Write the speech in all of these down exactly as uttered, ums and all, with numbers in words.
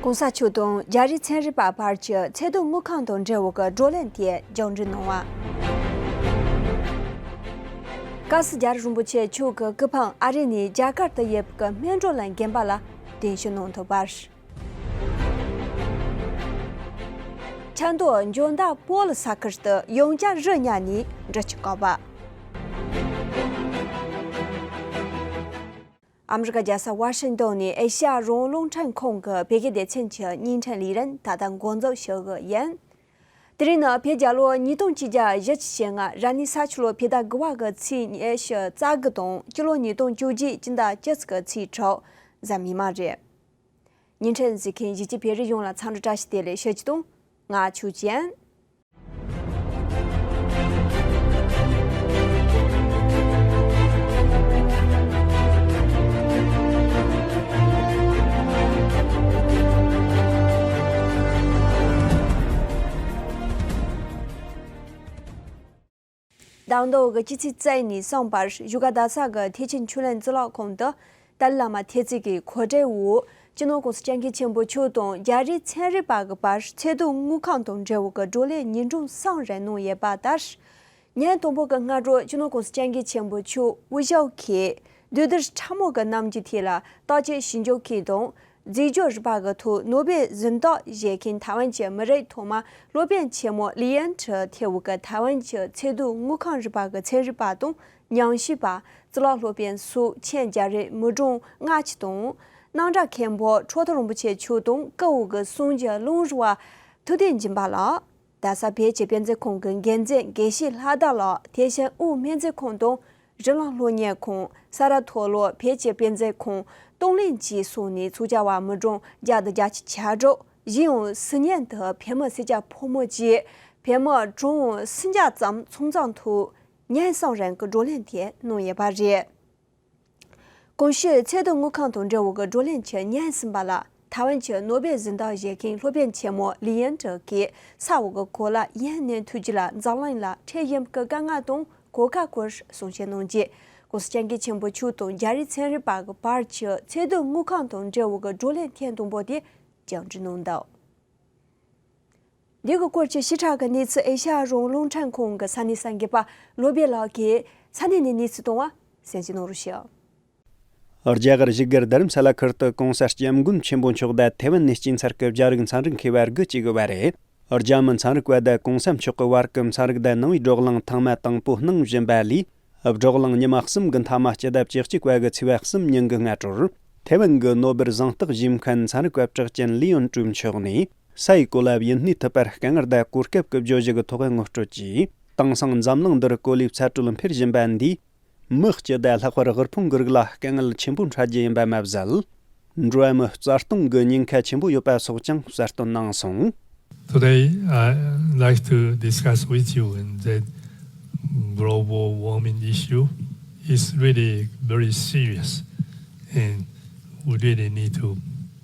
༸གོང་ས་མཆོག་དང་རྒྱ་རིགས་ཚན་རིག་པ་བར་གྱི་ཚད་མཐོའི་དངུལ་ཁང་དང་འབྲེལ་བའི་བགྲོ་གླེང་དེ་མཇུག་སྒྲིལ་གནང་བ། ཀ་སི་རྒྱལ་རབས་རིན་པོ་ཆེ་མཆོག་གི་སྐུ་ཕུང་ཨ་རི་ནས་རྒྱ་གར་དུ་ཡོད་པའི་སྨན་སྒྲུབ་གླིང་དགོན་པ་ལ་གདན་ཞུ་གནང་ཐུབ་པ། ཆབ་མདོ་འཇོ་མདའ་སྤོ་ལོ་ས་ཁུལ་དུ་ཡང་བསྐྱར་རི་བསྙལ་ནས་འབྲི་ཆུ་བཀག་པ། ཨ་མི་རི་ཀ་རྒྱལ་ས་ཝ་ཤིང་ཏོན་ནས་ཨེ་ཤ་ཡ་རང་དབང་རླུང་འཕྲིན་ཁང་གི་བོད་སྐད་སྡེ་ཚན་གྱི་བརྙན་འཕྲིན་ལས་རིམ་ད་ལྟ་འགོ་འཛུགས་ཞུ་གི་ཡིན། དེ་རིང་ནི་བོད་རྒྱལ་ལོ་ཉིས་སྟོང་གཅིག་བརྒྱ་བཞི་བཅུ་ཞེ་ལྔ་རབ་གནས་ས་ཆུ་ལོ་བོད་ཟླ་དགུ་པ་གི་ཚེས་ཉི་ཤུ་རྩ་དགུ་དང་སྤྱི་ལོ་ཉིས་སྟོང་བཅོ་བརྒྱད་སྤྱི་ཟླ་བཅུ་གཅིག་གི་ཚེས་དྲུག་གཟའ་མིག་དམར་རེད། བརྙན་འཕྲིན་གཟིགས་མཁན་གཞིས་བྱེས་བོད་རིགས་ཡོངས་ལ་འཚམས་འདྲི་བཀྲ་ཤིས་བདེ་ལེགས་ཞུ་རྒྱུ་དང་། ང་ཆོས་ཅན། ཟླ་བ་འདིའི་སྤྱི་ཚེས་རྩ་བཞི་ནས་གསུམ་བར་བཞུགས་སྒར་རྡ་ས་གི་ཐེག་ཆེན་ཆོས་གླིང་གཙུག་ལག་ཁང་དུ་ཏཱ་ལའི་བླ་མ་ཐེལ་ཙེ་གི་གོ་སྒྲིག་འོག་སྤྱི་ནོར་༸གོང་ས་༸སྐྱབས་མགོན་ཆེན་པོ་མཆོག་དང་རྒྱ་རིགས་ཚན་རིག་པ་གི་བར་ཚད་མཐོའི་དངུལ་ཁང་དང་འབྲེལ་བའི་བགྲོ་གླེང་ཉིན་གྲངས་གསུམ་རིང་གནང་ཡོད་པ་ལྟར། ཉིན་དང་པོ་གི་སྔ་དྲོ་སྤྱི་ནོར་༸གོང་ས་༸སྐྱབས་མགོན་ཆེན་པོ་མཆོག་དབུས་ཞབས་མཁན་བདུད་འདུལ་ཁྲ་མོ་གི་རྣམ་འགྱུར་ཐད་ལ་བརྟག་དཔྱད་ཞིབ་འཇུག་མཁན་དང་། རྫས་སྦྱོར་རིག་པ་གི་ཐོག་ནོ་བེལ་གཟེངས་རྟགས་བཞེས་མཁན་ཐའེ་ཝན་གྱི་མི་རིགས་ཐོག་མ་སློབ་དཔོན་ཆེན་མོ་ལི་ཡན་ཁྲི་ཐེ་བོ་གི་ཐའེ་ཝན་གྱི་ཚད་མཐོའི་དངུལ་ཁང་རིག་པ་གི་ཚན་རིག་པ་དང་ཉམས་ཞིབ་པ། གཙུག་ལག་སློབ་དཔོན་སོགས་ཆེད་རྒྱ་རིགས་མི་གྲངས་ལྔ་བཅུ་དང་། སྣང་གྲགས་མཁན་པོ་ཁྲོ་ཐུང་རིན་པོ་ཆེ་མཆོག་དང་སྐུ་འོག་གི་གསུང་རྒྱུན་ལུང་རིགས་པ་ཐུབ་བསྟན་སྦྱིན་པ་ལགས། རྡ་ས་བོད་ཀྱི་དཔེ་མཛོད་ཁང་གི་འགན་འཛིན་དགེ་བཤེས་ལྷ་དར་ལགས། དེ་བཞིན་དབུས་སྨན་རྩིས་ཁང་དང་། རི་ལང་སློབ་གཉེར་ཁང་། ས་རཱ་མཐོ་སློབ་བོད་ཀྱི་དཔེ་མཛོད་ཁང་། གཏོང་ལེན་བཅས་སོགས་ནས་ཚོགས་བཅར་བ་མི་གྲངས་བརྒྱ་དང་བརྒྱད་ཅུ་གྱ་དྲུག་གཞན་ཡང་སི་ཉིན་དུ་བོད་མི་སེར་སྐྱ་ཕོ་མོ་བཅས་བོད་མི་གྲངས་སུམ་བརྒྱ་ཙམ་ཚང་འཛོམས་ཐོག་ཉིན་གསུམ་རིང་གི་བགྲོ་གླེང་དེ་གནང་ཡོད་པ་རེད། གོང་ཞུས་ཚད་མཐོའི་དངུལ་ཁང་དང་འབྲེལ་བའི་བགྲོ་གླེང་གི་ཉིན་གསུམ་པ་ལ་ཐའེ་ཝན་གྱི་ནོ་བེལ་གཟེངས་རྟགས་བཞེས་མཁན་སློབ་དཔོན་ཆེན་མོ་ལི་ཡན་ཀྲི་གིས་ས་འོག་གི་གོ་ལ་ཡུན་གནས་ཐུབ་རྒྱུ་ལ་འཛམ་གླིང་ལ་འཕྲད་བཞིན་པའི་དཀའ་ངལ་དང་གོ་སྐབས་སྐོར་གསུང་བཤད་གནང་རྗེས། ༸གོང་ས་༸སྐྱབས་མགོན་ཆེན་པོ་མཆོག་དང་རྒྱ་རིགས་ཚན་རིག་པ་གི་བར་གྱི་ཚད་མཐོའི་དངུལ་ཁང་དང་འབྲེལ་བའི་བགྲོ་གླེང་ཐེངས་དང་པོ་དེ་མཇུག་སྒྲིལ་གནང་འདུག་འདི་གི་སྐོར་གྱི་ཕྱི་དྲགས་ཀྱི་གནས་ཚུལ་ཨེ་ཤ་ཡ་རང་དབང་རླུང་འཕྲིན་ཁང་གི་ས་གནས་གསར་འགོད་པ་བློ་བྷེ་ལགས་ཀྱིས་ས་གནས་ནས་གནས་ཚུལ་གཏོང་བ་གསན་གཟིགས་གནང་རོགས་ཞུ། རྒྱ་གར་བཞུགས་སྒར་རྡ་རམ་ས་ལ་ཁུལ་དུ་༸གོང་ས་༸སྐྱབས་མགོན་ཆེན་པོ་མཆོག་དང་ཐའེ་ཝན་ནས་སྐྱེས་ཚར་གྱི་རྒྱ་རིགས་ཚན་རིག་མཁས་པ་དགུ་བཅས་ཀྱི་བར་རེད། རྒྱ་མི་ཚན་རིག་པ་དང་༸གོང་ས་མཆོག་གི་བར་གྱི་ཚན་རིག་དང་ནང་པའི་བགྲོ་གླེང་ཐེངས་མ་དང་པོ་གནང་བཞིན་པ་ལས། བགྲོ་གླེང་ཉི་མ་གསུམ་གྱི་མཐའ་མ་སྤྱི་ཟླ་བཅུ་གཅིག་པ་གི་ཚེས་པ་གསུམ་ཉིན་གྱི་སྔ་དྲོར། ཐའེ་ཝན་གྱི་ནོ་སྦེལ་གཟེངས་རྟགས་ཞུས་མཁན་ཚན་རིག་པ་གྲགས་ཅན་ལི་ཡོན་ཀྲུའུ་མཆོག་ནས། ས་ཡི་གོ་ལ་ཡུན་གནས་ཐུབ་པར་དཀའ་ངལ་དང་གོ་སྐབས་ཀྱི་བརྗོད་གཞི་གི་ཐོག་ངོ་སྤྲོད་ཀྱིས། དེང་སང་འཛམ་གླིང་འདིར་གོ་ལའི་ཚ་དྲོད་འཕེལ་བཞིན་པ་འདིས། མི་སྤྱི་དང་ལྷག་པར་དབུལ་ཕོངས་ཀྱི་རིགས་ལ་དཀའ་ངལ་ཆེན་པོ་འཕྲད་རྒྱུ་ཡིན་པ་མ་ཟད། འགྲོ་བ་མི་རྩ་སྟོངས་ཀྱི་ཉེན་ཁ་ཆེན་པོ་ཡོད་པ་སོགས་ཀྱང་གསལ་སྟོན་གནང་སོང་། Today, I'd like to discuss with you that global warming issue is really very serious, and we really need to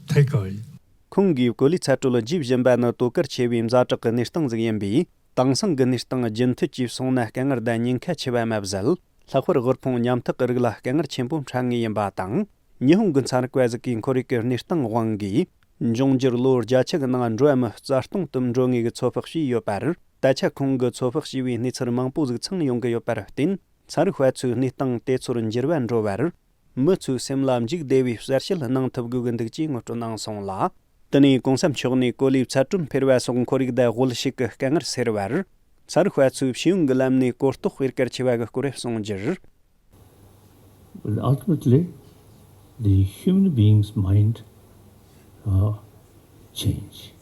tackle it. ཁོང་གིས་གོ་ལའི་ཚ་དྲོད་རྒྱས་བཞིན་པ་ནི་དོ་གལ་ཆེ་བའི་ཛ་དྲག་གི་གནས་སྟངས་ཟིག་ཡིན་པས། དེང་སང་གི་གནས་སྟངས་རྒྱུན་མཐུད་ཀྱིས་སོང་ན་དཀའ་ངལ་དང་ཉེན་ཁ་ཆེ་བ་མ་ཟད། ལྷག་པར་དབུལ་ཕོངས་ཉམ་ཐག་གི་རིགས་ལ་དཀའ་ངལ་ཆེན་པོ་འཕྲད་ངེས་ཡིན་པ་དང་། ཉི་ཧོང་གི་ཚན་རིག་པ་ཟིག་གིས་ཁོར་ཡུག་གི་གནས་སྟངས་དབང་གིས། འབྱུང་འགྱུར་ལོ་བརྒྱད་ཅུ་གི་ནང་འགྲོ་བ་མི་རྩ་སྟོངས་དུ་འགྲོ་ངེས་ཀྱི་ཚོད་དཔག་བྱས་ཡོད་པ་རེད། ད་ཆ་ཁོང་གིས་ཚོད་དཔག་བྱས་པའི་གནས་ཚུལ་མང་པོ་ཟིག་ཚང་ཡོང་གི་ཡོད་པར་བརྟེན། ཚན་རིག་པ་ཚོས་གནས་སྟངས་དེ་ཚོར་འགྱུར་བ་འགྲོ་བར། མི་ཚོའི་སེམས་ལ་འཇིགས་བདེ་བའི་གསལ་བཤད་གནང་ཐུབ་དགོས་ཀྱི་འདུག་ཅེས་ངོ་སྤྲོད་གནང་སོང་ལ། དེ་ནས་༸གོང་ས་མཆོག་ནས་གོ་ལའི་ཚ་དྲོད་འཕེལ་བ་སོགས་ཁོར་ཡུག་དང་དབུལ་ཕྱུག་གི་དཀའ་ངལ་སེལ་བར། ཚན་རིག་པ་ཚོས་ཤེས་ཡོན་གྱི་ལམ་ནས་གོ་རྟོགས་སྤེལ་གལ་ཆེ་བ་གི་སྐོར་གསུངས་རྒྱུར། But ultimately, the human being's mind, uh, change.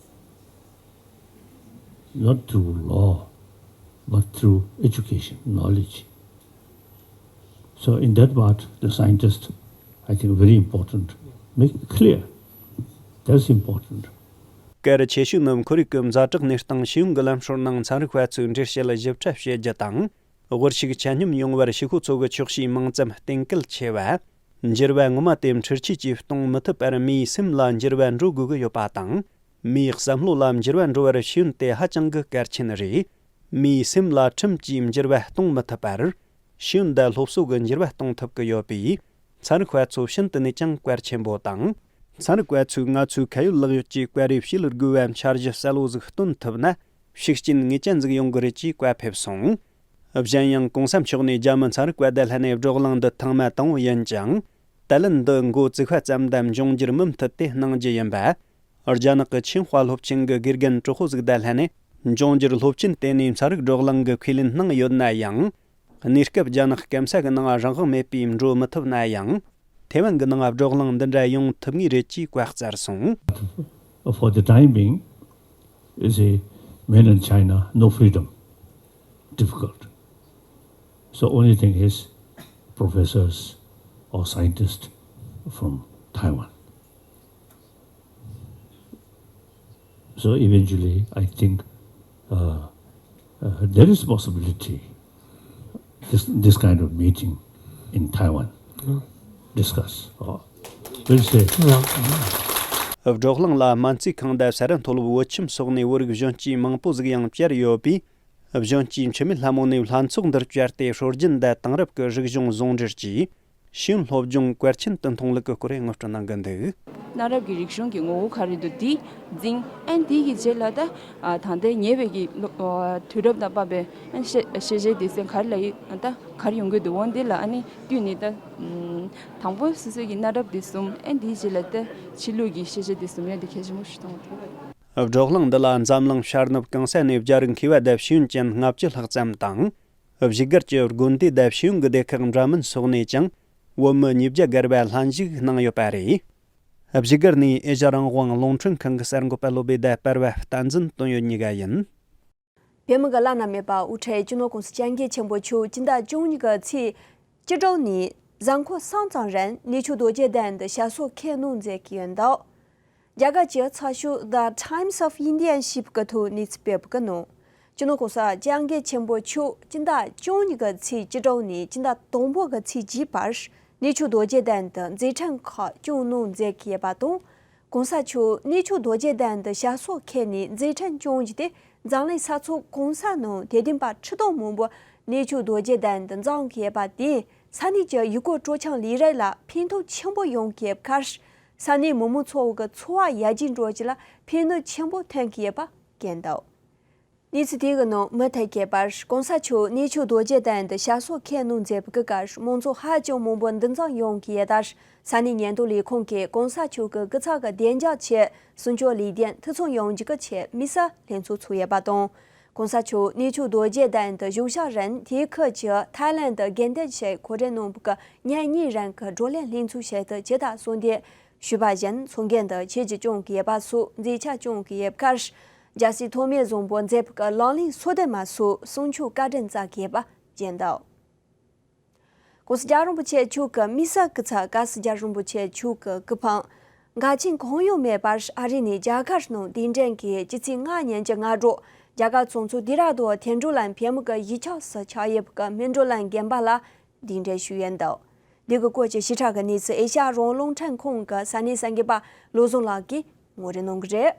Not through law, but through education, knowledge. So in that part, the scientists, I think, very important. Make it clear. That's important. གལ་ཆེ་ཤོས་ནི་ཁོར་ཡུག་གི་ཛ་དྲག་གནས་སྟངས་ཤེས་ཡོན་གྱི་ལམ་སྲོལ་ནང་ཚན་རིག་པ་ཚོས་འགྲེལ་བཤད་ཞིབ་ཕྲ་བྱེད་རྒྱུ་དང་། དབུལ་ཕྱུག་ཆ་སྙོམས་ཡོང་བར་ཕྱུག་པོ་ཚོ་གི་ཆོག་ཤེས་མང་ཙམ་གཏན་འཁེལ་ཆེ་བ། འགྱུར་བ་ངོ་མ་དེ་འཕྲུལ་ཆས་ཀྱིས་གཏོང་མི་ཐུབ་པར་མིའི་སེམས་ལ་འགྱུར་བ་འགྲོ་དགོས་ཀྱི་ཡོད་པ་དང་། མིའི་བསམ་བློ་ལ་འགྱུར་བ་འགྲོ་བར་ཤེས་ཡོན་དེ་ཧ་ཅང་གི་གལ་ཆེན་རེད། མིའི་སེམས་ལ་ཁྲིམས་ཀྱིས་འགྱུར་བ་གཏོང་མི་ཐུབ་པར། ཤེས་ཡོན་དང་སློབ་གསོ་གིས་འགྱུར་བ་གཏོང་ཐུབ་ཀྱི་ཡོད་པས། ཚན་རིག་པ་ཚོ་ཤིན་ཏུ་ནས་ཀྱང་གལ་ཆེན་པོ་དང་། ཚན་རིག་པ་ཚོས་ང་ཚོའི་ཁ་ཡོད་ལག་ཡོད་ཀྱི་བཀའ་རེ་བྱེད་ལ་དགོས་པའི་འཆར་གཞི་གསལ་བོ་ཟིག་སྟོན་ཐུབ་ན། ཤུགས་རྐྱེན་ངེས་ཅན་ཟིག་ཡོང་གི་རེད་ཅེས་བཀའ་ཕེབས་སོང་། གཞན་ཡང་གོང་ས་མཆོག་ནས་རྒྱ་མི་ཚན་རིག་པ་དང་ལྷན་ནས་བགྲོ་གླེང་འདི་ཐེངས་མ་དང་པོ་ཡིན་ཅིང་། དེ་ལན་འདི་མགོ་བཙུགས་པ་ཙམ་དང་འབྱུང་འགྱུར་མུ་མཐུད་དེ་གནང་རྒྱུ་ཡིན་པ། རྒྱ་ནག་གི་ཆིང་ཧྭ་སློབ་ཆེན་གྱི་དགེ་རྒན་ཀྲུའུ་ཧོ་ཟིག་དང་ལྷན་ནས་འབྱུང་འགྱུར་སློབ་ཆེན་དེ་ནས་ཚན་རིག་བགྲོ་གླེང་གི་ཁས་ལེན་གནང་ཡོད་ན་ཡང་། གནས་སྐབས་རྒྱ་ནག་སྐམ་ས་གི་ནང་རང་དབང་མེད་པའི་འགྲོ་མི་ཐུབ་ན་ཡང་། ཐེ་ཝན་གྱི་ནང་བགྲོ་གླེང་འདི་འདྲ་ཡོང་ཐུབ་ངེས་རེད་ཅེས་བཀའ་སྩལ་སོང་། For the time being, you see, mainland China, no freedom, difficult. So only thing is professors or scientists from Taiwan. So eventually, I think uh, uh, there is possibility this, this kind of meeting in Taiwan discuss or we'll say. བགྲོ་གླེང་ལ་སྨན་རྩིས་ཁང་དང་ས་རཱ་མཐོ་སློབ་བོད་ཁྱིམ་སོགས་ནས་བོད་རིགས་གཞོན་སྐྱེས་མང་པོ་ཟིག་ཡང་བཅར་ཡོད་པས། གཞོན་སྐྱེས་འཆི་མེད་ལྷ་མོ་ནས་ལྷན་ཚོགས་འདིར་བཅར་ཏེ་སྲོལ་རྒྱུན་དང་དེང་རབས་ཀྱི་རིག་གཞུང་ཟུང་འབྲེལ་གྱིས། ཤེས་ཡོན་སློབ་སྦྱོང་གལ་ཆེན་དུ་མཐོང་ལུགས་ཀྱི་སྐོར་ངོ་སྤྲོད་གནང་གི་འདུག། གནའ་རབས་ཀྱི་རིག་གཞུང་གི་ངོ་བོ་ག་རེ་འདུག་འདི་འཛིན། ཨན་དེ་གི་རྗེས་ལ་ད་ད་ལྟའི་ཉེ་བའི་གི་དུས་རབས་དང་བབ་པའི་ཤེས་བྱའི་སྡེ་ཚན་ག་རེ་ལ་ད་ག་རེ་ཡོང་གི་འདུག་འོ་འདི་ལ་ཨ་ནི་བསྟུན་ནས་ད་དང་པོ་སོ་སོའི་གི་གནའ་རབས་འདི་གསུམ། ཨན་དེའི་རྗེས་ལ་ད་ཕྱི་ལུགས་ཀྱི་ཤེས་བྱ་འདི་གསུམ་ཡོད་འདི་གལ་ཆེན་པོ་ཞིག་མཐོང་གི་འདུག། བགྲོ་གླེང་འདི་ལ་འཛམ་གླིང་ཤར་ནུབ་གང་ས་ནས་རྒྱ་རིགས་མཁས་པ་དང་ཤེས་ཡོན་ཅན་ལྔ་བཅུ་ལྷག་ཙམ་དང་། བཞུགས་སྒར་གྱི་དགོན་སྡེ་དང་ཤེས་ཡོན་གྱི་སྡེ་ཁག་འདྲ་མིན་སོགས་ནས་ཀྱང་བོད་མི་ཉིས་བརྒྱ་བརྒལ་བ་ལྷན་ཞུགས་གནང་ཡོད་པ་རེད། བཞུགས་སྒར་ནས་ཨེ་ཤ་རང་དབང་རླུང་འཕྲིན་ཁང་གི་གསར་འགོད་པ་བློ་བྷེ་དང་སྤེལ་བ་བསྟན་འཛིན་དོན་ཡོད་གཉིས་ཀ་ཡིན། བོད་མི་གི་བླ་ན་མེད་པ་དབུ་ཁྲིད་སྤྱི་ནོར་༸གོང་ས་༸སྐྱབས་མགོན་ཆེན་པོ་མཆོག་སྤྱི་ཟླ་བཅུ་གཉིས་ཀྱི་ཚེས་བཅུ་དྲུག་ཉིན་གཟའ་འཁོར་གསུམ་ཙམ་རིང་གནས་མཆོག་རྡོ་རྗེ་གདན་དུ་ཞབས་སོར་ཁས་ལེན་གནང་མཛད་ཀྱི་ཡོད་འདུག། རྒྱ་གར་གྱི་ཚགས་ཤོག་The Times of India ཞེས་པའི་ཐོག་གནས་ཚུལ་སྤེལ་བའི་ནང་། སྤྱི་ནོར་༸གོང་ས་༸སྐྱབས་མགོན་ཆེན་པོ་མཆོག་སྤྱི་ཟླ་བཅུ་གཉིས་ཀྱི་ཚེས་བཅུ་དྲུག་ནས་སྤྱི་ཟླ་དང་པོ་གི་ཚེས་བརྒྱད་བར་གནས་མཆོག་རྡོ་རྗེ་གདན་དུ་མཛད་འཕྲིན་ཁག་སྐྱོང་གནང་མཛད་ཀྱི་ཡོད་པ་དང་། ༸གོང་ས་མཆོག་གནས་མཆོག་རྡོ་རྗེ་གདན་དུ་ཞབས་སོར་ཁས་ནས་མཛད་འཕྲིན་སྐྱོང་རྒྱུ་དེ་འཛམ་གླིང་ས་ཕྱོགས་གང་ས་ནང་དད་ལྡན་པ་ཁྲི་སྟོང་མང་པོ་གནས་མཆོག་རྡོ་རྗེ་གདན་དུ་འཛོམས་ཀྱི་ཡོད་པ་དེས་ས་གནས་ཀྱི་ཡུལ་སྐོར་སྤྲོ་འཆམ་ལས་རིགས་ལ་ཕན་ཐོགས་ཆེན་པོ་ཡོང་གི་ཡོད་ཁར། ས་གནས་མི་མང་ཚོ་བོ་གི་འཚོ་བ་ཡར་རྒྱས་འགྲོ་རྒྱུ་ལ་ཕན་ནུས་ཆེན་པོ་ཐོན་གྱི་ཡོད་པ་བཀོད་འདུག། གནས་ཚུལ་དེ་གི་ནང་མུ་མཐུད་ཁྱད་པར་༸གོང་ས་མཆོག་གནས་མཆོག་རྡོ་རྗེ་གདན་དུ་ཞབས་སོར་ཁས་ལེན་མཛད་པའི་སྐབས་མང་ཚོགས་ཧ་ཅང་མང་པོ་འདུ་འཛོམས་ཡོང་གི་ཡོད་དར། ས་གནས་ཉེན་རྟོག་ལས་ཁུངས་ཀྱིས་༸གོང་ས་མཆོག་གི་སྐུ་ཚབ་ཀྱི་བདེ་འཇགས་ཆེད་སྲུང་སྐྱོབ་ལས་དོན་འཐུས་ཚང་ཡོང་རྒྱུ་གི་ཆེད་དམིགས་བསལ་ལྷན་ཚོགས་ཚོགས་ཡོད་པ་དང་། ༸གོང་ས་མཆོག་གནས་མཆོག་རྡོ་རྗེ་གདན་དུ་བཞུགས་ཞག་རིང་དེའི་ཁུལ་གྱི་ཐའི་ལན་དུ་དགེ་འདུན་ཆོས་གོ་སྒྲིག་གནང་བའི་ཉིན་གཉིས་རིང་གི་བགྲོ་གླེང་ལྷན་ཚོགས་ཆེད་དུ་ཇི་ལྟར་གསོལ་འདེབས་ཞུས་པ་བཞིན་ཚོགས་རྒྱན་དུ་ཆོས་ཀྱི་སྐྱོང་གི་ཡོད་པ་སོགས་མཛད་འཆར་སྐྱོང་གི་ཡོད་ཁར། རྒྱལ་སྲས་ཐོགས་མེད་བཟང་པོ་མཛད་པའི་ལག་ལེན་སོ་བདུན་མ་སོགས་གསུང་ཆོས་བཀའ་དྲིན་སྩལ་གི་ཡོད་པ་བཀོད་འདུག། ༸གོང་ས་༸སྐྱབས་རིན་པོ་ཆེ་མཆོག་གི་དམིགས་བསལ་སྐུ་ཚབ་ཀར་སི་རྒྱལ་བ་རིན་པོ་ཆེ་མཆོག་གི་སྐུ་ཕམ་འགལ་རྐྱེན་གང་ཡང་མེད་པར་ཨ་རི་ནས་རྒྱ་གར་ནང་གདན་འདྲེན་གྱིས་སྤྱི་ཚེས་ལྔ་ཉིན་གྱི་སྔ་དྲོ་རྒྱ་གར་གཙང་ཆུ་ལྡེ་ར་ལྡུན་ཐེ་འབྲུ་ལན་བོད་མི་གི་གཞིས་ཆགས་སུ་ཆགས་ཡོད་པའི་མེ་འབྲུ་ལན་དགོན་པ་ལ་གདན་འདྲེན་ཞུས་ཡོད་འདུག། འདི་གི་སྐོར་གྱི་ཞིབ་ཕྲ་གི་གནས་ཚུལ་ཨེ་ཤ་ཡ་རང་དབང་རླུང་འཕྲིན་ཁང་གི་ས་གནས་གསར་འགོད་པ་བློ་བཟང་ལགས་ཀྱིས་ངོ་སྤྲོད་གནང་གི་རེད།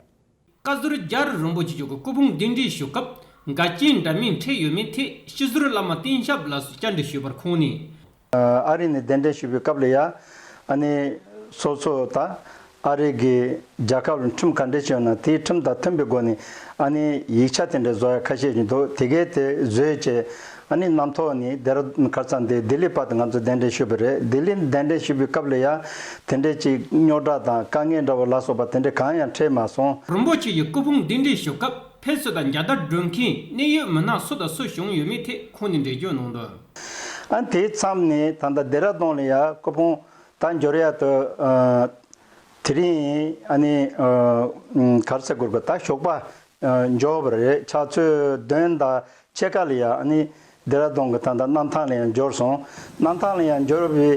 བཀའ་ཟུར་རྒྱ་རི་རིན་པོ་ཆེ་མཆོག་གི་སྐུ་ཕུང་གདན་འདྲེན་ཞུ་སྐབས་འགལ་རྐྱེན་འདྲ་མིན་འཕྲད་ཡོད་མེད་ཐད་སྤྱི་ཟུར་བླ་མ་བསྟན་ཞབས་ལགས་སུ་བཅར་འདྲི་ཞུས་པར་ཁོང་ནས། ཨ་རི་ནས་གདན་འདྲེན་ཞུས་པའི་སྐབས་ལ་ཡ། ཨ་ནི་སོ་སོ་ད་ཨ་རི་གི་རྒྱལ་ཁབ་ལ་ཁྲིམས་ག་འདྲས་ཅིག་ཡོད་ན་དེའི་ཁྲིམས་དང་མཐུན་པའི་སྒོ་ནས་ཨ་ནི་ཡིག་ཆ་དེ་འདྲས་བཟོ་ཡ་ཁ་ཤས་ཅིག་འདུག། དེ་གས་དེ་བཟོས་བྱས་ཨ་ནི་གནམ་ཐོག་ནས་དེར་ཁར་ཚང་དེ་ལྡི་ལི་བར་དུ་ང་ཚོ་གདན་འདྲེན་ཞུས་པ་རེད། ལྡི་ལི་གདན་འདྲེན་ཞུས་པའི་སྐབས་ལ་ཡ་དེ་འདྲས་ཅིག་རྙོག་དྲ་དང་དཀའ་ངལ་འདྲ་བོ་ལ་སོགས་པ་དེ་འདྲས་གང་ཡང་འཕྲད་མ་སོང་། རིན་པོ་ཆེ་ཡི་སྐུ་ཕུང་གདན་འདྲེན་ཞུ་སྐབས་ཕེབས་བསུ་དང་མཇལ་དར་སྒྲོན་མཁན་གནད་ཡོད་མི་སྣ་སུ་དང་སུ་བྱུང་ཡོད་མེད་ཐད་ཁོང་ནས་འགྲེལ་བརྗོད་གནང་དོན། ཨ་དེའི་མཚམས་ནས་ད་ལྟ་ལྡེ་ར་ལྡུན་ལ་ཡ་སྐུ་ཕུང་ད་འབྱོར་ཡ་དུ་ཨ་དེ་རིང་ཨ་ནི་ཨ་ག་རེ་ཟེར་དགོས་རེད་པ། ད་ཞོགས་པ་ཨ་འབྱོར་བ་རེད། ཕྱག་ཚོད་བདུན་དང་ཕྱེད་ཀ་ལ་ཡ་ཨ་ནི་ལྡེ་ར་ལྡུན་གི་ད་ལྟ་གནམ་ཐང་ལ་ཡ་འབྱོར་སོང་། གནམ་ཐང་ལ་ཡ་འབྱོར་བའི་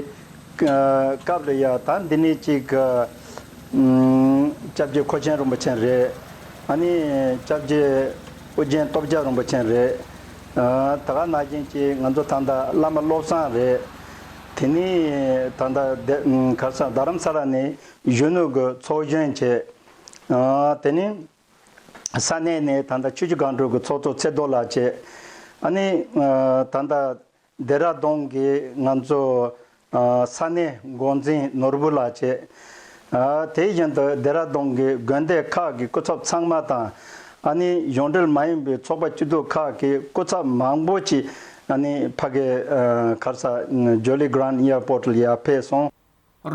ཨ་སྐབས་ལ་ཡ་ད་འདི་ནས་ཅིག་ཨ་སྐྱབས་རྗེ་མཁོ་ཆེན་རིན་པོ་ཆེ་རེད། ཨ་ནི་སྐྱབས་རྗེ་ཨོ་རྒྱན་སྟོབས་རྒྱལ་རིན་པོ་ཆེ་རེད། ཨ་ད་ག་ནང་བཞིན་གྱི་ང་ཚོ་ད་ལྟ་བླ་མ་བློ་བཟང་རེད། དེ་ནས་ད་ལྟ་དེ་ག་རེ་ཟེར་རྡ་རམ་ས་ལ་ནས་གཞོན་ནུ་གི་ཚོགས་གཞོན་བྱས། ཨ་དེ་ནས་ས་གནས་ནས་ད་ལྟ་ཆུ་བཞི་སྒང་དྲུག་གི་ཚོགས་གཙོ་ཚེ་རྡོ་ལགས་བྱས། ཨ་ནི་ཨ་ད་ལྟ་ལྡེ་ར་ལྡུན་གྱི་ང་ཚོ་ཨ་ས་གནས་འགོ་འཛིན་ནོར་བུ་ལགས་བྱས། ཨ། དེ་བཞིན་དུ་ལྡེ་ར་ལྡུན་གྱི་དགོན་སྡེ་ཁག་གི་སྐུ་ཚབ་ཚང་མ་དང་། ཨ་ནི་གཞུང་འབྲེལ་མ་ཡིན་པའི་ཚོགས་པ་སྐྱིད་སྡུག་ཁག་གི་སྐུ་ཚབ་མང་པོ་ཅིག་ཨ་ནི་ཕ་གི་ཨ་ག་རེ་ཟེར། ཇོ་ལི་གྷ་རན་ཌི་ཨེར་པོར་ཊི་ལ་ཡར་ཕེབས་སོང་།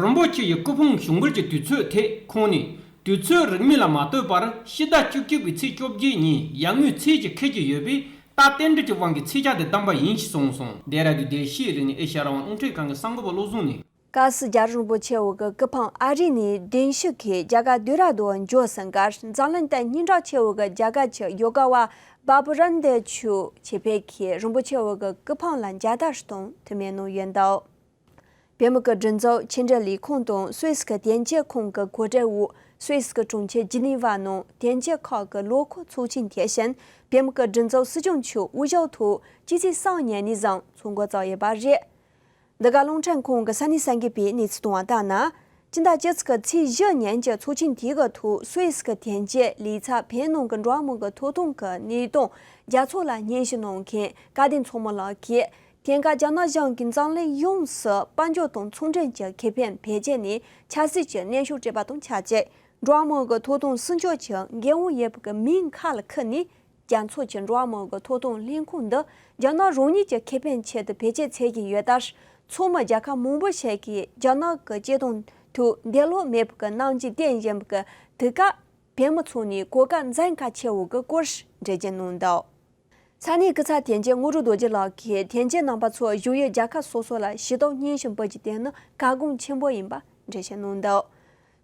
རིན་པོ་ཆེ་ཡི་སྐུ་ཕུང་ཞུགས་འབུལ་གྱི་དུས་ཚོད་དེ་ཁོང་ནས་དུས་ཚོད་རིང་མིན་ལ་མ་ལྟོས་པར་ཕྱི་ཟླ་བཅུ་གཅིག་པའི་ཚེས་བཅོ་བརྒྱད་ཉིན་ཡར་ངོའི་ཚེས་ཀྱི་འཁེལ་གྱི་ཡོད་པས། ད་རྟེན་འབྲེལ་གྱི་དབང་གིས་ཚེས་བཅད་དེ་བདམས་པ་ཡིན་ཞེས་གསུངས་སོང་། ལྡེ་ར་ལྡུན་བདེ་སྐྱིད་རིག་གནས་ཨེ་ཤ་ཡ་རང་དབང་རླུང་འཕྲིན་ཁང་གི་གསར་འགོད་པ་བློ་བཟང་ནས། ཀ་སི་རྒྱལ་རིན་པོ་ཆེ་འོག་གི་སྐུ་ཕུང་ཨ་རི་ནས་གདན་ཞུ་གིས་རྒྱ་གར་ལྡེ་ར་ལྡུན་འབྱོར་ཟིན་ཁར། འཛམ་གླིང་སྟེང་སྙན་གྲགས་ཆེ་བའི་རྒྱལ་ཁབ་ཀྱི་ཡོ་ག་བ་བ་པུ་རན་དེ་ཆུ་ཆེ་འཕེལ་གྱིས་རིན་པོ་ཆེ་འོག་གི་སྐུ་ཕུང་ལ་མཇལ་དར་གཏོང་ཐུགས་སྨོན་གནང་ཡོད་འདུག་བོད་མི་གི་སྒྲིག་འཛུགས་ཕྱི་འབྲེལ་ལས་ཁུངས་དང་སུད་སི་གི་དོན་གཅོད་ཁང་གི་གོ་སྒྲིག་འོག་སུད་སི་གི་གྲོང་ཁྱེར་ཇི་ནི་ཝ་ནང་དོན་གཅོད་ཁག་གི་ལོ་འཁོར་ཚོགས་ཆེན་དེ་བཞིན་བོད་མི་གི་སྒྲིག་འཛུགས་སྲིད་སྐྱོང་མཆོག་དབུ་བཞུགས་ཐོག་སྤྱི་ཚེས་གསུམ་ཉིན་ནས་བཟུང་ཚོགས་འགོ་བརྩམས་ཡོད་པ་རེད། འདི་ག་རླུང་འཕྲིན་ཁང་གི་ས་གནས་གསར་འགོད་པས་གནས་ཚུལ་བཏང་བ་ལྟར་ན། སྤྱི་ཟླ་བཅུ་གཅིག་གི་ཚེས་བཞི་ཉིན་གྱི་ཚོགས་ཆེན་དེ་གི་ཐོག་སུད་སི་གི་དོན་གཅོད་ལས་ཚབ་བོད་ནང་གི་འགྲོ་བ་མི་གི་ཐོབ་ཐང་གི་གནས་སྟངས་རྒྱ་ཚོགས་ལ་སྙན་ཞུ་གནང་མཁན་སྐལ་ལྡན་མཚོ་མོ་ལགས་ཀྱིས། དེང་སྐབས་རྒྱ་ནག་གཞུང་གིས་འཛམ་གླིང་ཡོངས་སུ་དཔལ་འབྱོར་དང་ཚོང་འབྲེལ་གྱི་ཁེ་ཕན་བེད་སྤྱད་ནས་ཆབ་སྲིད་ཀྱི་གནོན་ཤུགས་སྤྲད་པ་དང་ཆབས་ཅིག་འགྲོ་བ་མི་གི་ཐོབ་ཐང་སྲུང་སྐྱོབ་ཀྱི་འགན་དབང་ཡོད་པའི་མིང་ཁ་ལ་ཁུར་ནས། རྒྱལ་ཚོགས་ཀྱི་འགྲོ་བ་མི་གི་ཐོབ་ཐང་ལས་ཁུངས་འདི་རྒྱ་ནག་རང་ཉིད་ཀྱི་ཁེ་ཕན་ཆེད་དུ་བེད་སྤྱོད་བྱེད་ཀྱི་ཡོད་སྟབས། མཚོ་སྔོན་རྒྱལ་ཁབ་མང་པོ་ཞིག་གིས་རྒྱ་ནག་གི་བྱེད་སྟངས་ཐོག་འདོད་བློ་མེད་པའི་གནང་སྦྱིན་བསྟན་བཞིན་པའི་དུས་སྐབས། བོད་མི་ཚོ་ནས་གོ་སྐབས་འཛིན་གལ་ཆེ་བའི་སྐོར་འགྲེལ་བརྗོད་གནང་འདུག་ས་གནས་སྐུ་ཚབ་དོན་གཅོད་དངོས་གྲུབ་རྡོ་རྗེ་ལགས་ཀྱིས་དོན་གཅོད་རྣམ་པ་ཚོ་བཞུགས་ཡུལ་རྒྱལ་ཁབ་སོ་སོ་ལ་ཞུ་གཏུག་སྙན་ཞུ་འབུལ་རྒྱུ་དེ་ནི་གལ་འགངས་ཆེན་པོ་ཡིན་པ་འགྲེལ་བཤད་གནང་འདུག་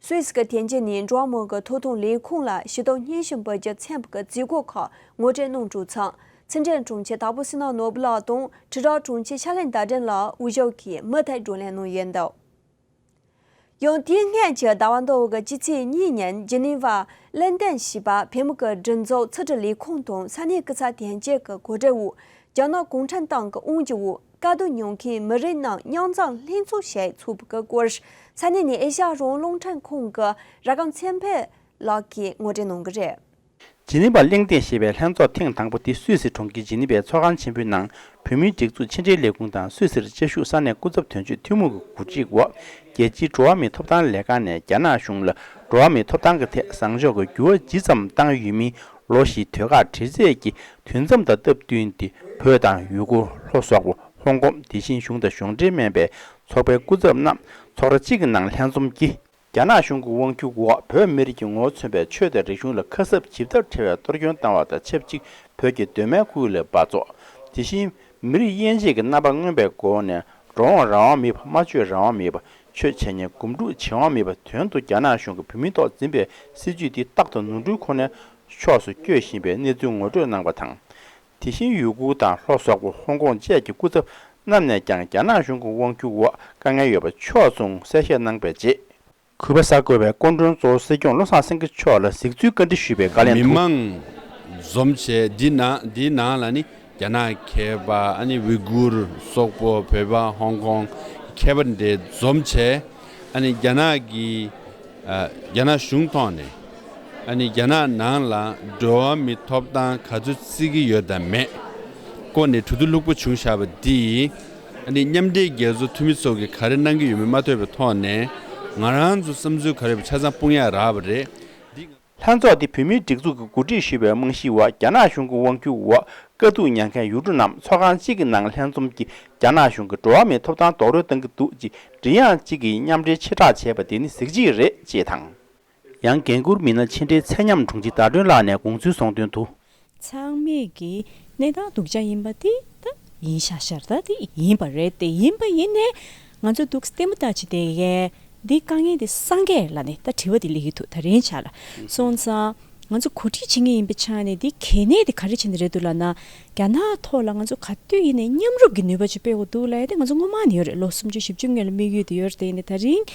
སུད་སི་གི་དོན་གཅོད་ནས་འགྲོ་བ་མི་གི་ཐོབ་ཐང་ལས་ཁུངས་ལ་ཞུ་གཏུག་སྙན་ཞུ་འབུལ་རྒྱུ་མཚོན་པའི་མཛད་སྒོ་ཁག་ངོ་སྤྲོད་གནང་གྲུབ་ཚང་། ཕྱི་འབྲེལ་དྲུང་ཆེ་དྭགས་པོ་བསོད་ནམས་ནོར་བུ་ལགས་དང་དྲིལ་བསྒྲགས་དྲུང་ཆེ་ཤར་གླིང་ཟླ་སྒྲོན་ལགས་དབུ་བཞུགས་ཀྱིས་མུ་མཐུད་བགྲོ་གླེང་གནང་ཡོད་འདུག་ཡང་དེའི་སྔོན་གྱི་ཟླ་བ་འདིའི་གི་སྤྱི་ཚེས་གཉིས་ཉིན་ཇི་ནི་ཝ་ལན་ཏན་ཞེས་པ་བོད་མི་གི་སྒྲིག་འཛུགས་ཕྱི་དྲིལ་ལས་ཁུངས་དང་ས་གནས་སྐུ་ཚབ་དོན་གཅོད་ཀྱི་གོ་སྒྲིག་འོག་རྒྱ་ནག་གུང་ཁྲན་ཏང་གི་དབང་སྒྱུར་འོག་དཀའ་སྡུག་མྱོང་མཁན་མི་རིགས་རྣམས་མཉམ་འཛོམས་ལྷན་ཚོགས་ཤིག་ཚོགས་པའི་སྐོར། ས་གནས་ནས་ཨེ་ཤ་ཡ་རང་དབང་རླུང་འཕྲིན་ཁང་གི་ར་སྒམ་ཚེ་འཕེལ་ལགས་ཀྱིས་ངོ་སྤྲོད་གནང་གི་རེད། ཇི་ནི་ཝ་གླེང་སྟེགས་ཞེས་པའི་ལྷན་ཚོགས་ཐེངས་དང་པོ་དེ་སུད་སི་གྲོང་ཁྱེར་ཇི་ནི་ཝའི་ཚོགས་ཁང་ཆེན་པོའི་ནང་བོད་མིའི་སྒྲིག་འཛུགས་ཕྱི་འབྲེལ་ལས་ཁུངས་དང་སུད་སིར་བཅའ་བཞུགས་ས་གནས་སྐུ་ཚབ་དོན་གཅོད་ཐུན་མོང་གི་གོ་སྒྲིག་འོག་རྒྱལ་སྤྱིའི་འགྲོ་བ་མིའི་ཐོབ་ཐང་ལས་ཁང་ནས་རྒྱ་ནག་གཞུང་ལ་འགྲོ་བ་མིའི་ཐོབ་ཐང་གི་ཐད་བཟང་ཕྱོགས་ཀྱི་འགྱུར་བ་ཇི་ཙམ་བཏང་ཡོད་མིན་ལོ་བཞིའི་དུས་བཀག་དྲན་ཚེས་ཀྱི་དུས་མཚམས་དང་སྟབས་བསྟུན་ཏེ། བོད་དང་ཡུ་གུར། ལྷོ་སོག་པོ། ཧོང་ཀོང་། དེ་བཞིན་གཞུང་དང་གཞུང་འབྲེལ་མིན་པའི་ཚོགས་པའི་སྐུ་ཚབ་རྣམས་ཚོགས་ར་གཅིག་གི་ནང་ལྷན་འཛོམས་ཀྱིས། རྒྱ་ནག་གཞུང་གི་དབང་སྒྱུར་འོག་བོད་མི་རིགས་ཀྱི་ངོ་བོ་མཚོན་པའི་ཆོས་དང་རིག་གཞུང་ལ་ཁ་གསབ་ཇི་ལྟར་བྲལ་བའི་གཏོར་སྐྱོན་བཏང་བ་དང་ཆབས་ཅིག་བོད་ཀྱི་གདོད་མའི་ཁུལ་ལ་འབག་བཙོག་དེ་བཞིན་མི་རིགས་དབྱེ་འབྱེད་ཀྱི་རྣམ་པ་མངོན་པའི་སྒོ་ནས་འགྲོ་འོང་རང་དབང་མེད་པ། སྨྲ་བརྗོད་རང་དབང་མེད་པ། ཆོས་འཆད་ཉན་སྒོམ་སྒྲུབ་བྱེད་དབང་མེད་པ། དོན་དུ་རྒྱ་ནག་གཞུང་གིས་བོད་མིའི་ཐོག་འཛིན་པའི་སྲིད་བྱུས་འདི་རྟག་ཏུ་ནོར་འཁྲུལ་ཁོ་ནའི་ཕྱོགས་སུ་བསྐྱོད་བཞིན་པའི་གནས་ཚུལ་ངོ་སྤྲོད་གནང་བ་དང་། དེ་བཞིན་ཡུ་གུར་དང་ལྷོ་སོག་པོ། ཧོང་ཀོང་བཅས་ཀྱི་སྐུ་ཚབ་རྣམས་ནས་ཀྱང་རྒྱ་ནག་གཞུང་གི་དབང་སྒྱུར་འོག་དཀའ་ངལ་ཡོད་པ་ཕྱོགས་མཚུངས་གསལ་བཤད་གནང་བའི་རྗེས། གུས་པ་གསར་འགོད་པས་སྐུ་མགྲོན་གཙོ་བོ་སྲིད་སྐྱོང་བློ་བཟང་སེང་གེ་མཆོག་ལ་གཟིགས་ཚུལ་བཀའ་འདྲི་ཞུས་པའི་བཀའ་ལན་མི་དུ། མང་འཛོམས་བྱས་འདི་ནང་འདིའི་ནང་ལ་ནི་རྒྱ་ནག་མཁས་པ། ཨ་ནི་ཝི་གུར། སོག་པོ། བོད་པ། ཧོང་ཀོང་མཁས་པ་འདྲ་འཛོམས་བྱས། ཨ་ནི་རྒྱ་ནག་གི་ཨ་རྒྱ་ནག་གཞུང་ཐོག་ནས་ཨ་ནི་རྒྱ་ནག་ནང་ལ་འགྲོ་བ་མིའི་ཐོབ་ཐང་ག་ཚོད་བརྩི་གི་ཡོད་དམ་མེད་སྐོར་ནས་གྲོས་བསྡུར་ལྷུག་པོ་བྱུང་བཞག་པ་འདིས། ཨ་ནི་མཉམ་འབྲེལ་རྒྱལ་ཚོགས་འཐུས་མི་ཚོ་གིས་ག་རེ་གནང་གི་ཡོད་མེད་མ་ཐོས་པའི་ཐོག་ནས་ང་རང་ཚོ་བསམ་ཚུལ་ག་རེ་ཡོད་པ་ཆ་ཚང་སྤུངས་ཡག་རག་པ་རེད། འདི། ལྷན་ཚོགས་འདི་བོད་མིའི་སྒྲིག་འཛུགས་ཀྱིས་གོ་སྒྲིག་ཞུས་པའི་རྨང་གཞིའི་འོག་རྒྱ་ནག་གཞུང་གི་དབང་སྒྱུར་འོག་དཀའ་སྡུག་མྱངས་མཁན་ཡུལ་གྲུ་རྣམས་ཚོགས་ཁང་གཅིག་གི་ནང་ལྷན་འཛོམས་ཀྱིས་རྒྱ་ནག་གཞུང་གིས་འགྲོ་བ་མིའི་ཐོབ་ཐང་རྡོག་རོལ་བཏང་གི་འདུག་ཅེས་མགྲིན་དབྱངས་གཅིག་གིས་མཉམ་འབྲེལ་ཆེ་དྲགས་བྱས་པ་དེ་ནི་གཟི་བརྗིད་རེད་ཅེས་དང་། ཡང་། འགན་འཁུར་མི་སྣ་ཕྱི་འབྲེལ་ཚད་མཉམ་དྲུང་ཆེ་ཟླ་སྒྲོན་ལགས་ནས་དགོངས་ཚུལ་གསུངས་དོན་དུ། ཚང་མས་ཀྱི་གནས་སྟངས་སྡུག་ཅག་ཡིན་པ་དེ་ད་ཡིན་ཤག་ཤག་ད་དེ་ཡིན་པ་རེད། དེ་ཡིན་པ་ཡིན་ནས་ང་ཚོ་འདུག་ལྟད་མོ་ལྟ་ཅི་དེ་གས་འདི་དཀའ་ངལ་དེ་སངས་རྒྱས་ལ་ནས་ད་དྲི་བ་དེ་སླེབས་ཀྱི་འདུག་ད་རིང་ཆ་ལ་སོང་ཙང་ང་ཚོ་གོ་སྒྲིག་བྱེད་མཁན་ཡིན་པའི་ཆ་ནས་འདི་གལ་གནད་དེ་ག་རེ་བྱས་ནས་རེད་འདུག་ལབ་ན། རྒྱ་ནག་ཐོག་ལ་ང་ཚོ་ག་དུས་ཡིན་ནའི་མཉམ་རུབ་ཀྱི་ནུས་པ་ཅིག་སྤེལ་དགོས་འདུག་ལབ་ཡ་དེ་ང་ཚོ་སྔོན་མ་ནས་ཡོད་རེད། ལོ་སུམ་ཅུ་བཞི་བཅུ་སྔོན་ལ་དམིགས་ཡུལ་དེ་ཡོད་རེད། དེ་ཡིན་ནའི་ད་རིང་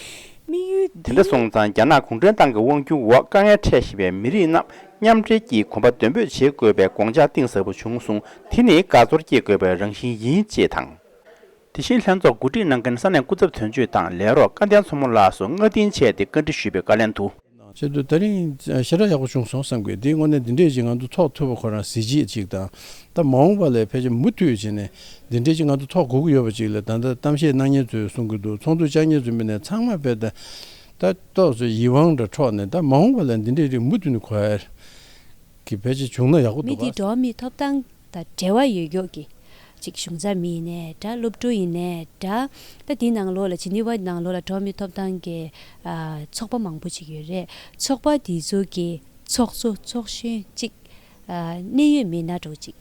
དམིགས་ཡུལ་དེ་འདྲ་སོང་ཙང་རྒྱ་ནག་གུང་ཁྲན་ཏང་གི་དབང་སྒྱུར་འོག་དཀའ་ངལ་འཕྲད་བཞིན་པའི་མི་རིགས་རྣམས་མཉམ་འབྲེལ་གྱིས་གོམ་པ་མདུན་སྤོས་བྱེད་དགོས་པའི་དགོངས་འཆར་གཏིང་ཟབ་པོ་བྱུང་སོང་། དེ་ནི་དགའ་ཚོར་སྐྱེ་དགོས་པའི་རང་བཞིན་ཡིན་ཅེས་དང་། དེ་བཞིན་ལྷན་ཚོགས་གོ་སྒྲིག་གནང་མཁན་ས་གནས་སྐུ་ཚབ་དོན་གཅོད་དང་ལས་རོགས་སྐལ་ལྡན་མཚོ་མོ་ལགས་སུ་བསྔགས་བརྟན་བྱས་ཏེ་བཀའ་འདྲི་ཞུས་པའི་བཀའ་ལན་དུ། ཆེད་དུ་ད་རིང་ཞེ་དྲག་ཡག་པོ་བྱུང་སོང་བསམ་གི། འདི་དངོས་གནས་འདི་འདྲས་ཅིག་ང་ཚོ་ཐོག་ཐུབ་པ་ཁོ་རང་གཟི་བརྗིད་ཅིག་དང་། ད་མ་འོངས་པ་ལ་ཕལ་ཆེར་མུ་མཐུད་བྱས་ནས་འདི་འདྲས་ཅིག་ང་ཚོ་ཐོག་དགོས་ཀྱི་ཡོད་པ་ཅིག་ལ་ད་ལྟ་གཏམ་བཤད་གནང་མཁན་ཚོས་གསུང་གི་འདུག་ཚོགས་འདུ་བཅར་མཁན་ཚོའི་མི་ནས་ཚང་མ་དཔེ་ད་ ད་ཏོག་ཙམ་ཡིད་དབང་འདྲ་འཕྲོག་ནས། ད་མ་འོངས་པ་ལ་འདི་འདྲའི་རིགས་མུ་མཐུད་ནས་གོ་ཡ་གི་ཕལ་ཆེར་བྱུང་ན་ཡག་པོ་མི་འདུག་དེ་ག་འགྲོ་བ་མིའི་ཐོབ་ཐང་དང་འབྲེལ་བ་ཡོད་ཀྱོག་གི་ཅིག་གཞུང་ཚབ་མི་ཡིན་ནའི་འདྲ། སློབ་ཕྲུག་ཡིན་ནའི་འདྲ། ད་དེའི་ནང་ལོགས་ལ་ཇི་ནི་ཝ་ནང་ལོགས་ལ་འགྲོ་བ་མིའི་ཐོབ་ཐང་གི་ཨ་ཚོགས་པ་མང་པོ་ཅིག་ཡོད་རེད། ཚོགས་པ་དེ་ཚོ་གི་ཚོགས་གཙོ་ཚོགས་གཞོན་ཅིག་ཨ་གནད་ཡོད་མི་སྣ་འདྲ་བོ་ཅིག་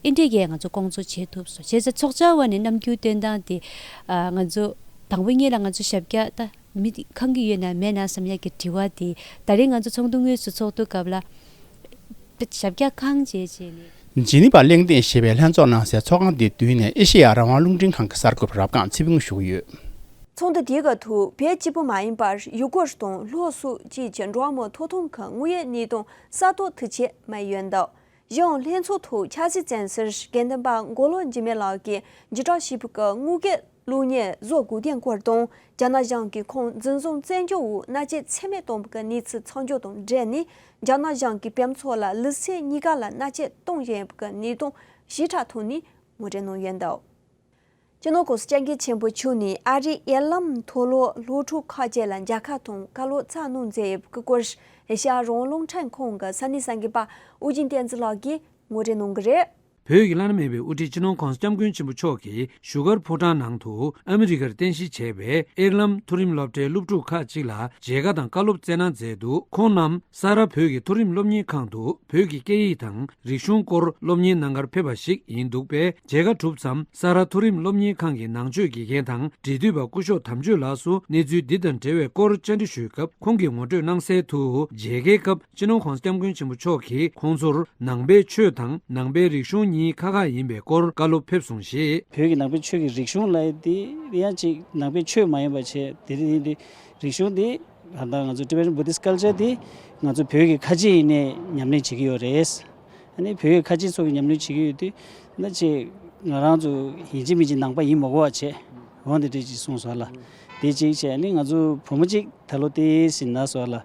ཨེ་འདྲས་ཀྱིས་ང་ཚོ་སྐོང་ཚོགས་བྱེད་ཐུབ་སོང་། བྱས་ཙང་ཚོགས་བཅར་བ་ནས་རྣམ་འགྱུར་སྟོན་སྟངས་དེ་ཨ་ང་ཚོ་དང་པོ་ཉིད་ལ་ང་ཚོ་ཞབས་བཀྱག་ད་མི་དེ་ཁང་གི་ཡོད་ན་མེད་ན་བསམ་ཡག་གི་དྲི་བ་དེ་ད་རེས་ང་ཚོ་ཚོགས་འདུ་དངོས་སུ་ཚོགས་དུས་སྐབས་ལ་ཞབས་བཀྱག་ཁང་བྱས་བྱས་ནས། ཇི་ནི་ཝ་གླེང་སྟེགས་ཞེས་པའི་ལྷན་ཚོགས་གནང་སའི་ཚོགས་ཁང་དེའི་མདུན་ནས་ཨེ་ཤེ་ཡ་རང་དབང་རླུང་འཕྲིན་ཁང་གི་གསར་འགོད་པ་རབ་སྒང་ཚེ་ཕུན་ཞུ་གི་ཡོད། ཚོགས་འདུ་དེའི་སྐབས་སུ་བོད་གཅིག་པུ་མ་ཡིན་པར་ཡུ་གུར་དང་ལྷོ་སོག་བཅས་ཀྱི་འགྲོ་བ་མིའི་ཐོབ་ཐང་གི་དངོས་ཡོད་གནས་སྟངས་གསར་གཏོད་དུ་བྱས་མ་ཡོད་འདུག་གཞན་ལྷན་ཚོགས་ཐོག་ཕྱག་ཞུ་བསྩལ་སར་དགེ་འདུན་པ་མགོ་ལོག་འཇིགས་མེད་ལགས་ཀྱིས་འཇིགས་སྐྲག་ཞེ་པོ་གི་དངོས་བརྒལ་གློག་བརྙན་བཟོ་དགོས་དོན་སྐོར་དང་། རྒྱ་ནག་གཞུང་གིས་ཁོང་འཛིན་བཟུང་བཙན་བྱོལ་དབུ་མནའ་བཅད་ཚད་མེད་གཏོང་བའི་གནས་ཚུལ་ཚགས་འཇོག་དང་འབྲེལ་ནས། རྒྱ་ནག་གཞུང་གིས་བོད་མི་ཚོ་ལ་ལུས་སེམས་གཉིས་ཀ་ལ་མནའ་བཅད་གཏོང་བཞིན་ཡོད་པའི་གནས་སྟངས་ཞིབ་ཕྲ་ཐོག་ནས་ངོ་སྤྲོད་གནང་ཡོད་འདུག་སྤྱི་ནོར་༸གོང་ས་༸སྐྱབས་མགོན་ཆེན་པོ་མཆོག་ནས་ཨ་རིའི་ཨེར་ལམ་མཐོ་སློབ་སློབ་ཕྲུག་ཁག་ཅིག་ལ་མཇལ་ཁ་དང་བཀའ་སློབ་སྩལ་གནང་མཛད་ཡོད་པའི་སྐོར། ཨེ་ཤ་ཡ་རང་དབང་རླུང་འཕྲིན་ཁང་གི་ས་གནས་གསར་འགོད་པ་ཨོ་རྒྱན་བསྟན་འཛིན་ལགས་ཀྱིས་ངོ་སྤྲོད་གནང་གི་རེད། བོད་ཀྱི་བླ་ན་མེད་པའི་དབུ་ཁྲིད་སྤྱི་ནོར་༸གོང་ས་༸སྐྱབས་མགོན་ཆེན་པོ་མཆོག་གིས་བཞུགས་སྒར་ཕོ་བྲང་ནང་དུ་ཨ་མི་རི་ཀར་རྟེན་གཞི་བྱས་པའི་ཨེར་ལམ་མཐོ་རིམ་སློབ་གྲྭའི་སློབ་ཕྲུག་ཁག་ཅིག་ལ་མཇལ་ཁ་དང་བཀའ་སློབ་སྩལ་གནང་མཛད་འདུག་ཁོང་རྣམས་ས་རཱ་བོད་ཀྱི་མཐོ་རིམ་སློབ་གཉེར་ཁང་དུ་བོད་ཀྱི་སྐད་ཡིག་དང་རིག་གཞུང་སྐོར་སློབ་གཉེར་གནང་གར་ཕེབས་པ་ཞིག་ཡིན་འདུག་པས། མཇལ་ཁ་གྲུབ་མཚམས་ས་རཱ་མཐོ་རིམ་སློབ་གཉེར་ཁང་གི་ནང་ཆོས་དགེ་རྒན་དང་འབྲེལ་མཐུད་པ་སྐུ་ཞབས་དམ་ཆོས་ལགས་སུ་གནས་ཚུལ་འདི་དང་འབྲེལ་བའི་སྐོར་བཅར་འདྲི་ཞུས་སྐབས། ཁོང་གིས་ངོ་སྤྲོད་གནང་གསལ་དུ། མཇལ་ཁའི་སྐབས་སྤྱི་ནོར་༸གོང་ས་༸སྐྱབས་མགོན་ཆེན་པོ་མཆོག་གིས་ཁོང་ཚོར་ནང་པའི་ཆོས་དང་ནང་པའི་རིག་གཞུང་གཉིས་ཁག་ཁག་ཡིན་པའི་སྐོར་བཀའ་སློབ་ཕེབས་སོང་ཞེས། བོད་ཀྱི་ནང་པའི་ཆོས་ཀྱི་རིག་གཞུང་ལབ་ཡ་དེ་ཡང་ཅིག་ནང་པའི་ཆོས་མ་ཡིན་པ་བྱས། དེ་རིང་འདི་རིག་གཞུང་འདི་ད་ལྟ་ང་ཚོ་Tibetan Buddhist culture་འདི་ང་ཚོ་བོད་ཀྱི་ཁ་ཆེ་ཡིན་ནའི་ཉམས་ལེན་བྱེད་ཀྱི་ཡོད་རེད། ཨ་ནི་བོད་ཀྱི་ཁ་ཆེ་ཚོ་གི་ཉམས་ལེན་བྱེད་ཀྱི་ཡོད་དུས། ན་ཅིག་ང་རང་ཚོ་ཡིན་གཅིག་མིན་གཅིག་ནང་པ་ཡིན་མ་དགོས་པ་བྱས། འོ་འདི་འདྲ་ཅིག་གསུངས་སོང་ལ། དེ་གཅིག་བྱས་ནི་ང་ཚོ་བུ་མོ་གཅིག་ད་ལོ་དེ་ཟིན་ན་སོང་ལ།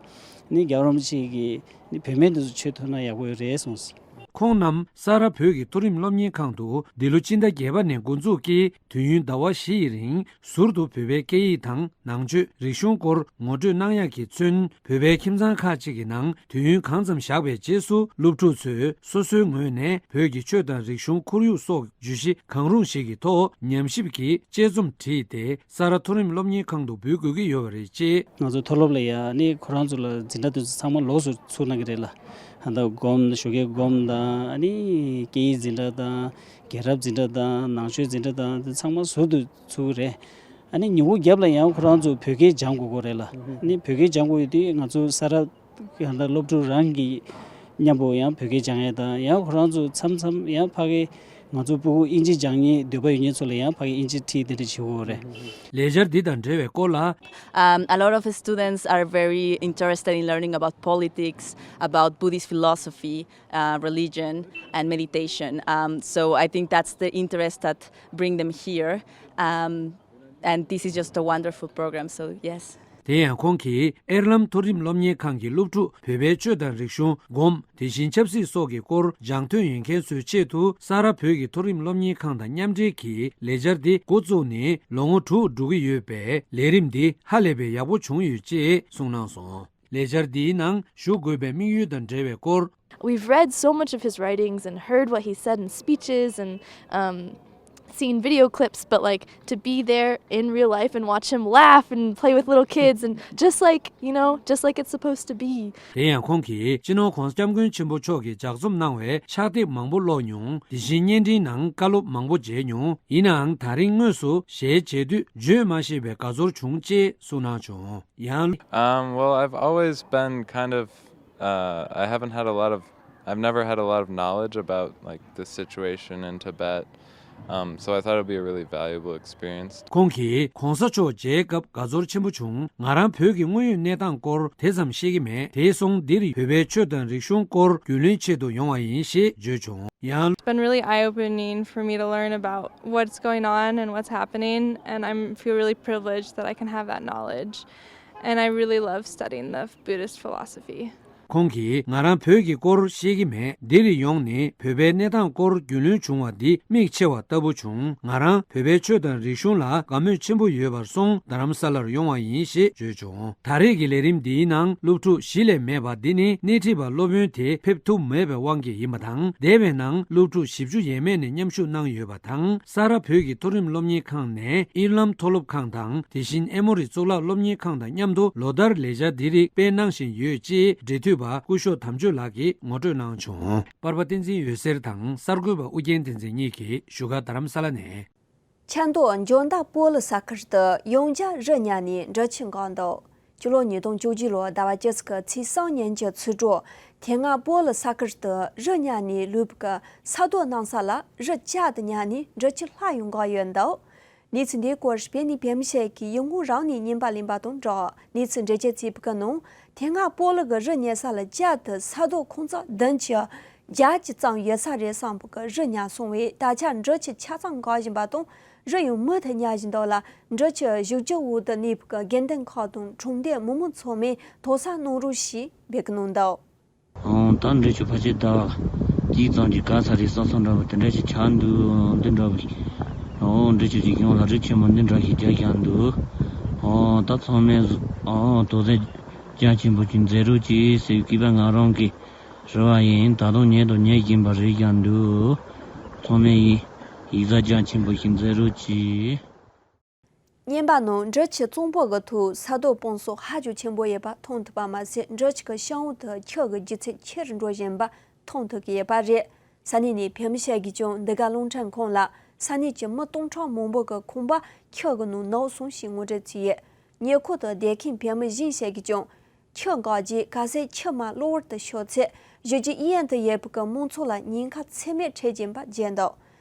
ནི་རྒྱལ་བ་རིན་པོ་ཆེ་གིས་ནི་བུད་མེད་འདི་ཚོ་ཆོས་ཐོབ་ན་ཡག་པོ་ཡོད་རེད་གསུངས། ཁོང་རྣམས་ས་རཱ་བོད་ཀྱི་མཐོ་རིམ་སློབ་གཉེར་ཁང་དུ་འདི་ལོ་སྤྱི་ཟླ་བརྒྱད་པ་ནས་འགོ་འཛུགས་ཀྱིས་དུས་ཡུན་ཟླ་བ་བཞི་ཡི་རིང་ཟུར་དུ་བོད་པའི་སྐད་ཡིག་དང་ནང་ཆོས་རིག་གཞུང་སྐོར་ངོ་སྤྲོད་གནང་ཡག་གིས་མཚོན། བོད་པའི་ཁྱིམ་ཚང་ཁག་ཅིག་གི་ནང་དུས་ཡུན་གང་ཙམ་བཞག་པའི་རྗེས་སུ། སློབ་ཕྲུག་ཚོས་སོ་སོའི་ངོས་ནས་བོད་ཀྱི་ཆོས་དང་རིག་གཞུང་ཁོར་ཡུག་སོགས་བརྗོད་གཞི་གང་རུང་ཞིག་གི་ཐོག་ཉམས་ཞིབ་ཀྱིས་དཔྱད་རྩོམ་བྲིས་ཏེ། ས་རཱ་མཐོ་རིམ་སློབ་གཉེར་ཁང་དུ་འབུལ་དགོས་ཀྱི་ཡོད་པ་རེད་ཅེས། ང་ཚོ་མཐོ་སློབ་ལ་ཡ་ནི་ཁོ་རང་ཚོ་ལ་འཛིན་གྲྭ་དེ་ཚོ་ཚང་མ་ལོགས་སུ་ཚུགས་གནང་གི་རེད་ལ། ད་སྒོམ། ཞོགས་ཀའི་སྒོམ་དང་། ཨ་ནི་སྐད་ཡིག་འཛིན་གྲྭ་དང་། རྒྱལ་རབས་འཛིན་གྲྭ་དང་། ནང་ཆོས་འཛིན་གྲྭ་དང་། དེ་ཚང་མ་ཟུར་དུ་ཚུགས་ཀྱི་རེད། ཨ་ནི་ཉིན་གུང་རྒྱབ་ལ་ཡང་ཁོ་རང་ཚོ་བོད་སྐད་སྦྱང་དགོས་ཀྱི་རེད་ལ། ཨ་ནི་བོད་སྐད་སྦྱང་དགོས་ཡོད་དུས་ང་ཚོ་ས་རཱ་ཡང་ད་སློབ་ཕྲུག་རང་གི་མཉམ་པོ་ཡང་བོད་སྐད་སྦྱང་ཡས་དང་། ཡང་ཁོ་རང་ཚོ་མཚམས་མཚམས་ཡང་ཕ་གི་ང་ཚོ་ཕྲུ་གུ་དབྱིན་ཇི་སྦྱང་སྙིང་འདོད་པ་ཡོད་མཁན་ཚོ་ལ་ཡང་ཕ་གི་དབྱིན་ཇི་ཁྲིད་དེ་འདྲ་བྱེད་དགོས་རེད། ལས་འཆར་འདི་དང་འབྲེལ་བའི་སྐོར་ལ། Um, a lot of students are very interested in learning about politics, about Buddhist philosophy, uh, religion, and meditation. Um, so I think that's the interest that bring them here. Um, and this is just a wonderful program, so yes. དེ་ཡང་ཁོང་གིས་ཨེར་ལམ་མཐོ་རིམ་སློབ་གཉེར་ཁང་གི་སློབ་ཕྲུག་བོད་པའི་ཆོས་དང་རིག་གཞུང་། སྒོམ། དེ་བཞིན་ཆབ་སྲིད་སོགས་ཀྱི་སྐོར་སྦྱང་འདོད་ཡོད་མཁན་ཚོའི་ཆེད་དུ། ས་རཱ་བོད་ཀྱི་མཐོ་རིམ་སློབ་གཉེར་ཁང་དང་མཉམ་འབྲེལ་གྱིས་ལས་འཆར་འདི་འགོ་བཙུགས་ནས་ལོ་ངོ་དྲུག་འགྲོ་གི་ཡོད་པས། ལས་རིམ་འདི་ཧ་ལས་པའི་ཡག་པོ་བྱུང་ཡོད་ཅེས་གསུངས་གནང་སོང་། ལས་འཆར་འདིའི་ནང་ཞུགས་དགོས་པའི་དམིགས་ཡུལ་དང་འབྲེལ་བའི་སྐོར། We've read so much of his writings and heard what he said in speeches and, um, seen video clips, but, like, to be there in real life and watch him laugh and play with little kids and just, like, you know, just like it's supposed to be. དེ་ཡང་ཁོང་གིས་སྤྱི་ནོར་༸གོང་ས་༸སྐྱབས་མགོན་ཆེན་པོ་མཆོག་གིས་ལྗགས་རྩོམ་གནང་བའི་ཕྱག་དེབ་མང་པོ་ཀློག་མྱོང་། དེ་བཞིན་བརྙན་འཕྲིན་ནང་བཀའ་སློབ་མང་པོ་མཇལ་མྱོང་། ཡིན་ནའང་ད་རིང་དངོས་སུ་ཞལ་མཇལ་དུས་བརྗོད་མ་ཤེས་པའི་དགའ་ཚོར་བྱུང་ཅེས་གསུངས་གནང་བྱུང་། ཡང་། Um, well, I've always been kind of, uh, I haven't had a lot of, I've never had a lot of knowledge about, like, the situation in Tibet. Um, so I thought it'd be a really valuable experience. ཁོང་གིས་༸གོང་ས་མཆོག་མཇལ་སྐབས་དགའ་ཚོར་ཆེན་པོ་བྱུང་། ང་རང་བོད་ཀྱི་དངོས་ཡོད་གནས་སྟངས་སྐོར་དེ་ཙམ་ཤེས་ཀྱི་མེད། དེ་སོང་འདིར་བོད་པའི་ཆོས་དང་རིག་གཞུང་སྐོར་རྒྱུས་ལོན་ཆེད་དུ་ཡོང་བ་ཡིན་ཞེས་བརྗོད་བྱུང་། ཡང་། It's been really eye-opening for me to learn about what's going on and what's happening, and I feel really privileged that I can have that knowledge. And I really love studying the Buddhist philosophy. ཁོང་གིས་ང་རང་བོད་ཀྱི་སྐོར་ཤེས་ཀྱི་མེད། འདི་རུ་ཡོང་ནས་བོད་པའི་གནས་སྟངས་སྐོར་རྒྱུས་ལོན་བྱུང་བ་འདི་མིག་ཕྱེ་བ་ལྟ་བུ་བྱུང་། ང་རང་བོད་པའི་ཆོས་དང་རིག་གཞུང་ལ་དགའ་མོས་ཆེན་པོ་ཡོད་པར་སོང་རྡ་རམ་ས་ལར་ཡོང་བ་ཡིན་ཞེས་བརྗོད་བྱུང་། ད་རེས་ཀྱི་ལས་རིམ་འདིའི་ནང་སློབ་ཕྲུག་བཞི་ལས་མེད་པ་འདི་ནི་སྣེ་ཁྲིད་པ་སློབ་ཡོན་དེ་ཕེབས་ཐུབ་མེད་པའི་དབང་གིས་ཡིན་པ་དང་། འདས་པའི་ནང་སློབ་ཕྲུག་བཞི་བཅུ་ཡས་མས་ནས་མཉམ་ཞུགས་གནང་ཡོད་པ་དང་། ས་རཱ་བོད་ཀྱི་མཐོ་རིམ་སློབ་གཉེར་ཁང་ནས་དབྱིན་ལམ་མཐོ་སློབ་ཁང་དང་། དེ་བཞིན་ཨེ་མོ་རི་གཙུག་ལག་སློབ་གཉེར་ཁང་དང་མཉམ་དུ་ལོ་ལྟར་ལས་འཆར་འདི་རིགས་སྤེལ་གནང་བཞིན་ཡོད་ཅེས་འབྲེལ་མཐུད་པ་སྐུ་ཞབས་དམ་ཆོས་ལགས་ཀྱིས་ངོ་སྤྲོད་གནང་བྱུང་། པར་པ་བསྟན་འཛིན་འོད་ཟེར་དང་གསར་འགོད་པ་ཨུ་རྒྱན་བསྟན་འཛིན་གཉིས་ཀྱིས་བཞུགས་སྒར་རྡ་རམ་ས་ལ་ནས། ཆབ་མདོ་འཇོ་མདའ་སྤོ་ལོ་ས་ཁུལ་དུ་ཡང་བསྐྱར་རི་ཉག་ནས་འབྲི་ཆུ་འགག་འདུག་སྤྱི་ལོ་ཉིས་སྟོང་བཅུ་བཞི་ལོའི་ཟླ་བ་བཅུ་གཅིག་གི་ཚེས་གསུམ་ཉིན་གྱི་ཚོུད་དྲུག་དེ་སྔ་སྤོ་ལོ་ས་ཁུལ་དུ་རི་ཉག་ནས་ལུས་པའི་ས་རྡོ་སྣང་ས་ལ་རི་བཅུ་དང་ཉག་ནས་འབྲི་ཆུ་སླར་ཡང་འགག་ཡོད་འདུག་གནས་ཚུལ་འདིའི་སྐོར་བོད་ནས་བོད་མི་ཞིག་གིས་ཡིག་ངོ་རང་ནས་སྙན་པ་ལེན་པ་དང་སྦྲགས། གནས་ཚུལ་འགྲེལ་བརྗོད་བྱས་པའི་ནང་། དེ་སྔ་སྤོ་ལོ་གི་རི་ཉག་ས་ལ་བཅུ་དང་ས་རྡོ་ཁུང་ཚང་བདུན་གྱི་བརྒྱ་ཅིག་ཙམ་ཡོད་ས་རེད་བསམ་པའི་རི་ཉག་སོང་བས། ད་ཆ་འབྲི་ཆུ་ཆ་ཚང་འགག་བཞིན་པ་དང་། རི་ཡང་མུ་མཐུད་ཉག་བཞིན་འདུག་ལ། འབྲི་ཆུ་བཞུར་རྒྱུག་འོག་ཏུ་གནས་པའི་དགོན་སྡེ་ཁག་དང་གྲོང་སྡེ་མི་མང་ཚང་མས་དོགས་ཟ་གནང་རོགས་ཞེས་འབོད་སྐུལ་གནང་འདུག་ཨང་། ད་འབྲི་ཆུ་ཕལ་ཆེར་ཟླ་བ་གཅིག་ཙམ་གྱི་ག་ས་རེད་བསམ་སོང་འདྲ་བོ་དེ་འདྲ་ཞིག་ཆགས་འདུག་འདི་འདྲ་བོ་ཞིག་ཨང་། འབྲི་ཆུ་ཅིག་ཡོང་ལ་རི་ཆེན་མོ་འདི་འདྲ་ཞིག་རྒྱག་བཞག་འདུག་ཨང་། ད་ཚང་མས་ཨང་། དོགས་ཟོན་རྒྱ་ཆེན་པོ་ཅིག་མཛད་རོགས་གྱིས་ཟེར་བའི་སྐད་པ་ང་རང་གིས་རེ་བ་ཡིན། ད་དུང་ཉན་དང་ཉན་བཞིན་པ་རེད་བཞག་འདུག་ཚང་མས་ཡིག་ཡིག་ཚགས་རྒྱ་ཆེན་པོ་ཞིག་མཛད་རོགས་གྱིས། སྙན་པ་ནང་འབྲི་ཆུ་གཙང་པོ་གི་ཐོག་ས་རྡོ་སྤུངས་ས་ཧ་ཅང་ཆེན་པོ་ཡོད་པ་མཐོང་ཐུབ་པ་མ་ཟད། འབྲི་ཆུ་གི་བྱང་འོག་ཏུ་ཆུ་གི་ལྗིད་ཚད་ཆེ་རུ་འགྲོ་བཞིན་པ་མཐོང་ཐུབ་ཀྱི་ཡོད་པ་རེད། ས་གནས་ནས་བོད་མི་ཞིག་གིས་ཀྱང་འདི་ག་རླུང་འཕྲིན་ཁང་ལ་ས་གནས་ཀྱི་མི་སྟོང་ཕྲག་མང་པོ་གི་ཁང་པ་ཆུ་གི་ནང་ནག་སོང་ཞེས་ངོ་སྤྲོད་བྱས་ཡོད། ཉེ་འཁོར་དུ་བསྡད་མཁན་བོད་མི་གཞན་ཞིག་གིས་ཀྱང་། ཆུ་འགག་རྗེས་ག་ཚད་ཆུ་དམའ་གློ་བུར་དུ་ཤོར་ཚེ། གཞིས་རྒྱུད་གཡས་གཡོན་དུ་ཡོད་པའི་མང་ཚོགས་ལ་ཉེན་ཁ་ཚད་མེད་འཕྲད་ཀྱིན་པ་བརྗོད་འདུག་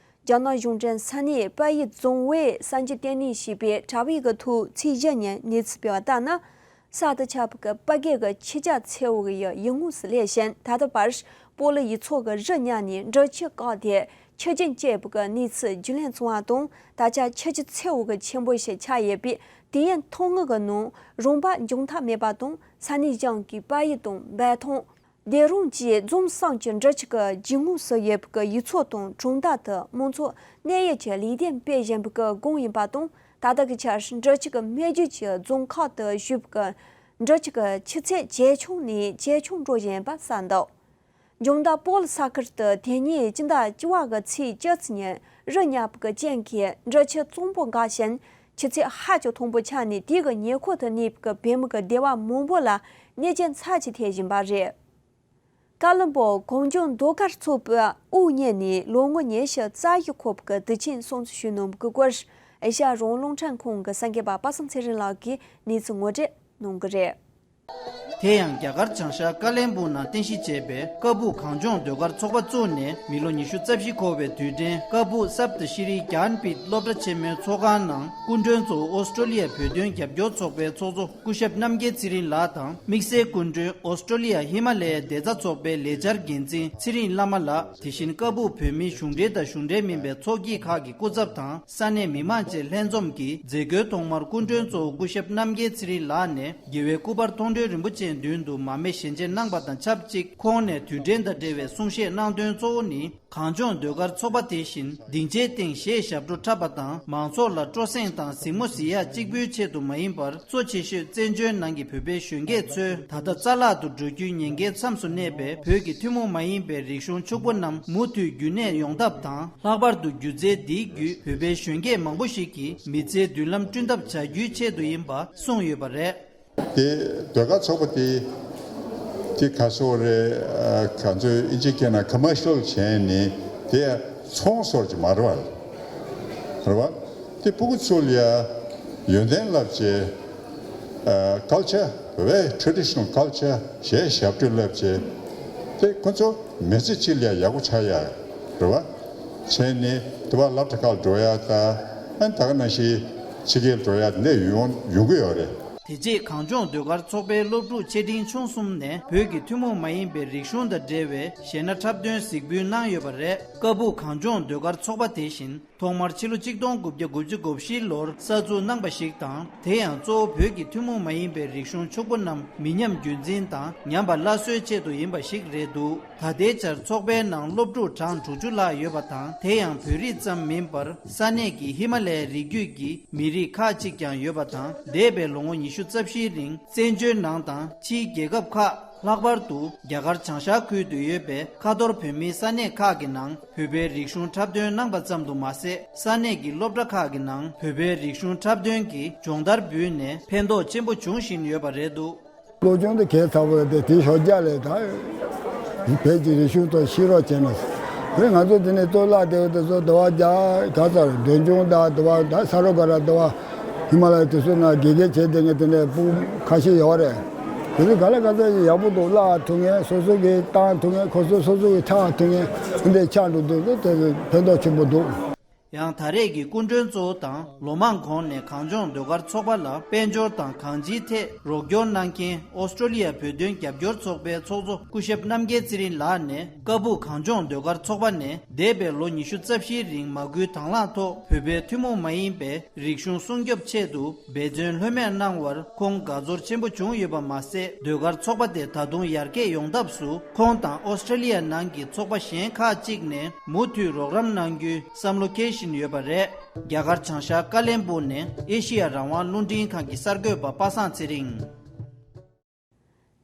རྒྱ་ནག་གཞུང་འབྲེལ་ས་གནས་པ་ཡི་རྫོང་བས་གསར་འགྱུར་བསྟན་ནས་ཞུས་པའི་དྲ་བའི་གི་ཐོག་ཚེས་བཞི་ཉིན་གནས་ཚུལ་སྤེལ་བ་ལྟར་ན། གསར་དུ་ཆགས་པའི་གི་པ་གི་གི་ཆུ་བྱ་མཚེའུ་གི་ཡུལ་ཡུལ་ངོས་སུ་སླེབས་ཤིང་། ད་ལྟ་བར་སྤོ་ལོ་ཡུལ་ཚོ་གི་རི་ཉག་ནས་འབྲི་ཆུ་བཀག་སྟེ་ཆུ་རྒྱུན་གཅོད་པའི་གི་གནས་ཚུལ་རྒྱུས་ལོན་བྱུང་བ་དང་། ད་ཆ་ཆུ་བྱ་མཚེའུ་གི་ཆེན་པོ་ཞིག་ཆགས་ཡོད་པས། དུས་ཡུན་ཐུང་ངུ་གི་ནང་རང་དབང་འབྱུང་ཐབས་མེད་པ་དང་། ས་གནས་གཞུང་གིས་པ་ཡི་དང་སྦལ་ཐང་། སྡེ་རོང་བཅས་རྫོང་གསུམ་གྱི་འབྲི་ཆུ་གི་རྒྱུད་ངོས་སུ་ཡོད་པའི་ཡུལ་ཚོ་དང་གྲོང་རྡལ་དུ་མང་ཚོགས་གནས་ཡུལ་གྱི་ལས་དོན་སྤེལ་བཞིན་པའི་སྒང་ཡིན་པ་དང་། ད་ལྟ་གི་ཆར་འབྲི་ཆུ་གི་སྨད་རྒྱུད་ཀྱི་རྫོང་ཁག་ཏུ་བཞུར་བའི་འབྲི་ཆུ་གི་ཆུ་ཚད་ཇེ་ཆུང་ནས་ཇེ་ཆུང་འགྲོ་བཞིན་པ་གསལ་འདུག་འཇོ་མདའ་སྤོ་ལོ་ས་ཁུལ་དུ་དེ་སྔའི་སྤྱི་ཟླ་བཅུ་པ་གི་ཚེས་བཅུ་གཅིག་ཉིན་རི་ཉག་པ་གི་རྐྱེན་གྱིས་འབྲི་ཆུ་གཙང་པོ་འགགས་ཤིང་། ཆུ་ཚད་ཧ་ཅང་མཐོན་པོ་ཆགས་ནས། དེ་གི་ཉེ་འཁོར་དུ་གནས་པའི་བོད་མི་གི་སྡེ་བ་མང་པོ་ལ་གནོད་སྐྱོན་ཚབས་ཆེ་ཐེབས་བཞིན་པ་རེད། ཀ་ལོན་སྦུག་གངས་ལྗོངས་ཟློས་གར་ཚོགས་པའི་དབུ་བརྙེས་ནས་ལོ་ངོ་ཉི་ཤུ་རྩ་བཞི་འཁོར་བའི་དུས་ཆེན་སྲུང་བརྩི་ཞུས་གནང་བའི་སྐོར། ཨེ་ཤ་ཡ་རང་དབང་རླུང་འཕྲིན་ཁང་གི་གསར་འགོད་པ་པ་སངས་ཚེ་རིང་ལགས་ཀྱིས་གནས་ཚུལ་ངོ་སྤྲོད་གནང་གི་རེད། དེ་ཡང་རྒྱ་གར་བྱང་ཤར་ཀ་ལོན་སྦུག་ནང་རྟེན་གཞི་བྱས་པའི་ཀ་སྦུག་གངས་ལྗོངས་ཟློས་གར་ཚོགས་པ་བཙུགས་ནས་མི་ལོ་ཉི་ཤུ་རྩ་བཞི་འཁོར་བའི་དུས་དྲན། ཀ་སྦུག་སབ་ཏ་ཤྲི་གྱཱན་པིཐ་སློབ་གྲྭ་ཆེན་མོའི་ཚོགས་ཁང་ནང་སྐུ་མགྲོན་གཙོ་བོ་ཨོ་སི་ཀྲོ་ལི་ཡ་བོད་དོན་རྒྱབ་སྐྱོར་ཚོགས་པའི་ཚོགས་གཙོ་སྐུ་ཞབས་རྣམ་རྒྱལ་ཚེ་རིང་ལགས་དང་། དམིགས་བསལ་སྐུ་མགྲོན་ཨོ་སི་ཀྲོ་ལི་ཡ་ཧི་མ་ལ་ཡའི་བདེ་རྩ་ཚོགས་པའི་ལས་འཆར་འགན་འཛིན་ཚེ་རིང་བླ་མ་ལགས། དེ་བཞིན་ཀ་སྦུག་བོད་མིའི་གཞུང་འབྲེལ་དང་གཞུང་འབྲེལ་མིན་པའི་ཚོགས་སྐྱིད་ཁག་གི་སྐུ་ཚབ་དང་ས་གནས་མི་མང་བཅས་ལྷན་འཛོམས་ཀྱིས་མཛད་སྒོའི་ཐོག་མར་སྐུ་མགྲོན་གཙོ་བོ་སྐུ་ཞབས་རྣམ་རྒྱལ་ཚེ་རིང་ལགས་ནས་རྒྱལ་བའི་སྐུ་པར་མཐོང་གྲོལ་རིན་པོ་ཆེའི་མདུན་དུ་མར་མེ་ཞལ་འབྱེད་གནང་པ་དང་ཆབས་ཅིག་ཁོང་ནས་དུས་དྲན་དང་འབྲེལ་བའི་གསུང་བཤད་གནང་དོན་གཙོ་བོ་ནི། གངས་ལྗོངས་ཟློས་གར་ཚོགས་པ་དེ་བཞིན་སྡིངས་ཆའི་སྟེང་གཞས་ཞབས་བྲོ་འཁྲབ་པ་དང་། མང་ཚོགས་ལ་སྤྲོ་གསེང་དང་གཟིགས་མོ་གཟིགས་ཡག་གཅིག་པུའི་ཆེད་དུ་མ་ཡིན་པར། གཙོ་ཆེ་ཤོས་བཙན་བྱོལ་ནང་གི་བོད་པའི་གཞོན་སྐྱེས་ཚོས་ད་ལྟ་རྩ་བརླག་ཏུ་འགྲོ་རྒྱུའི་ཉེན་ཁའི་མཚམས་སུ་གནས་པའི་བོད་ཀྱི་ཐུན་མོང་མ་ཡིན་པའི་རིག་གཞུང་ཕྱུག་པོ་རྣམས་མུ་མཐུད་རྒྱུན་གནས་ཡོང་ཐབས་དང་། ལྷག་པར་དུ་སྒྱུ་རྩལ་འདིའི་བརྒྱུད་བོད་པའི་གཞོན་སྐྱེས་མང་པོ་ཞིག་གིས་མི་ཚེའི་མདུན་ལམ་བསྐྲུན་ཐབས་བྱ་རྒྱུའི་ཆེད་དུ་ཡིན་པ་གསུངས་ཡོད་པ་རེད། དེ་ཟློས་གར་ཚོགས་པ་དེ་དེ་ག་སོ་རེད། ཨ། ག་ཚོད་ཨིན་ཇི་སྐད་ནང་ཀོ་མར་ཤལ་བྱས་ནས་དེ་ཚོང་ཟོག་ཅིག་མ་རེད་བ། རེད་བ། དེ་ཕྲུ་གུ་ཚོ་ལ་ཡ་ཡོན་ཏན་བསླབ་བྱས། ཨ། ཀལ་ཅར་བོད་པའི་ཊེ་རེ་ཌི་ཤ་ནལ་ཀལ་ཅར་གཞས་ཞབས་བྲོ་བསླབ་བྱས། དེ་ཁོ་ཚོ་མི་ཚེ་གཅིག་ལ་ཡ་ཡག་པོ་ཆགས་ཡ་རེད་བ། བྱས་ནས་དེ་བ་སློབ་གྲྭ་ཁག་འགྲོ་ཡ་དང་། ཨ་ནི་ད་ག་ནང་བཞིན་ཕྱི་རྒྱལ་འགྲོ་ཡ་དེ་འདྲ་ཡོང་ཡོང་གི་ཡོད་རེད། དེ་རྗེས་གངས་ལྗོངས་ཟློས་གར་ཚོགས་པའི་སློབ་ཕྲུག་ཆེ་འབྲིང་ཆུང་གསུམ་ནས་བོད་ཀྱི་ཐུན་མོང་མ་ཡིན་པའི་རིག་གཞུང་དང་འབྲེལ་བའི་གཞས་སྣ་འཁྲབ་སྟོན་གཟིགས་འབུལ་གནང་ཡོད་པ་རེད། ཀ་སྦུག་གངས་ལྗོངས་ཟློས་གར་ཚོགས་པ་དེ་བཞིན་ཐོག་མར་ཕྱི་ལོ་ཆིག་སྟོང་དགུ་བརྒྱ་དགུ་བཅུ་གོ་བཞི་ལོར་གསར་འཛུགས་གནང་པ་ཞིག་དང་། དེ་ཡང་གཙོ་བོ་བོད་ཀྱི་ཐུན་མོང་མ་ཡིན་པའི་རིག་གཞུང་ཕྱུག་པོ་རྣམས་མི་ཉམས་རྒྱུན་འཛིན་དང་ཉམས་པ་སླར་གསོའི་ཆེད་དུ་ཡིན་པ་ཞིག་རེད་འདུག་ད་ལྟའི་ཆར་ཚོགས་པའི་ནང་སློབ་ཕྲུག་གྲངས་དྲུག་ཅུ་ལྷག་ཡོད་པ་དང་། དེ་ཡང་བོད་རིགས་ཙམ་མིན་པར་ས་གནས་ཀྱི་ཧི་མ་ལ་ཡའི་རི་རྒྱུད་ཀྱི་མི་རིགས་ཁག་ཅིག་ཀྱང་ཡོད་པ་དང་། འདས་པའི་ལོ་ངོ་ཉི་ཤུ་རྩ་བཞིའི་རིང་བཙན་བྱོལ་ནང་དང་ཕྱིའི་རྒྱལ་ཁབ་ཁག་ལྷག་པར་དུ་རྒྱ་གར་བྱང་ཤར་ཁུལ་དུ་ཡོད་པའི་ཁ་ཐོར་བོད་མིའི་ས་གནས་ཁག་གི་ནང་བོད་པའི་རིག་གཞུང་འཁྲབ་སྟོན་གནང་པ་ཙམ་དུ་མ་ཟད། ས་གནས་ཀྱི་སློབ་གྲྭ་ཁག་གི་ནང་བོད་པའི་རིག་གཞུང་འཁྲབ་སྟོན་གྱི་སྦྱོང་བརྡར་འབུལ་ནས་ཕན་ཐོགས་ཆེན་པོ་འབྱུང་བཞིན་ཡོད་པ་རེད་འདུག་སློབ་སྦྱོང་དེ་གལ་ཚ་པོ་རེད་དེ། དེ་ཞོར་རྒྱག་ལས་ད་བོད་ཀྱི་རིག་གཞུང་ཐོག་ཤེས་རོགས་བྱས་ནས། བོད་ང་ཚོ་དེ་ནས་གཙུག་ལག་དེ་དེ་ཚོ་དུ་བ་རྒྱ་ག་ཚར་འདོན་ཆུང་དང་དུ་བ་ད་ས་རོ་ག་ར་དུ་བ་ཧི་མ་ལ་ཡ་དེ་ཚོ་ན་དགེ་རྒན་བྱས་དེ་ངས་དེ་ནས་སྤུ་ཁ་ཤས་ཡོད་རེད། དེ་ཚོ་ག་ལ་ག་ཚོད་ཡག་པོ་འདུག་བརླག་ཐུབ་མཁན་སོ་སོ་གིས་བཏང་ཐུབ་མཁན་ཁོ་ཚོ་སོ་སོ་གིས་འཁྲབ་ཐུབ་མཁན་འདི་འདྲ་ཆགས་འགྲོ་དུས་དེ་ཕན་ཐོགས་ཆེན་པོ་འདུག་ཡང་ད་རེས་ཀྱི་སྐུ་མགྲོན་གཙོ་བོ་དང་ལོ་མང་གོང་ནས་གངས་ལྗོངས་ཟློས་གར་ཚོགས་པ་ལ་དཔལ་འབྱོར་དང་གང་ཅིའི་ཐད་རོགས་སྐྱོར་གནང་མཁན་ཨོ་སི་ཀྲོ་ལི་ཡ་བོད་དོན་རྒྱབ་སྐྱོར་ཚོགས་པའི་ཚོགས་གཙོ་སྐུ་ཞབས་རྣམ་རྒྱལ་ཚེ་རིང་ལགས་ནས། ཀ་སྦུག་གངས་ལྗོངས་ཟློས་གར་ཚོགས་པ་ནས་འདས་པའི་ལོ་ཉི་ཤུ་རྩ་བཞིའི་རིང་མ་སྐུལ་དང་བླངས་ཐོག་བོད་པའི་ཐུན་མོང་མ་ཡིན་པའི་རིག་གཞུང་སྲུང་སྐྱོབ་ཆེད་དུ་འབད་བརྩོན་ལྷོད་མེད་གནང་བར་ཁོང་དགའ་ཚོར་ཆེན་པོ་བྱུང་ཡོད་པ་མ་ཟད། ཟློས་གར་ཚོགས་པ་དེ་ད་དུང་ཡར་རྒྱས་ཡོང་ཐབས་སུ་ཁོང་དང་ཨོ་སི་ཀྲོ་ལི་ཡ་ནང་གི་ཚོགས་པ་གཞན་ཁག་ཅིག་ནས་མུ་མཐུད་རོགས་རམ་གནང་རྒྱུའི་བསམ་བློ་འཁྱེར་བཞིན་ཡོད་པ་རེད། རྒྱ་གར་བྱང་ཤར་ཀ་ལན་སྦུག་ནས་ཨེ་ཤེ་ཡ་རང་དབང་རླུང་འཕྲིན་ཁང་གི་གསར་འགོད་པ་པ་སངས་ཚེ་རིང་།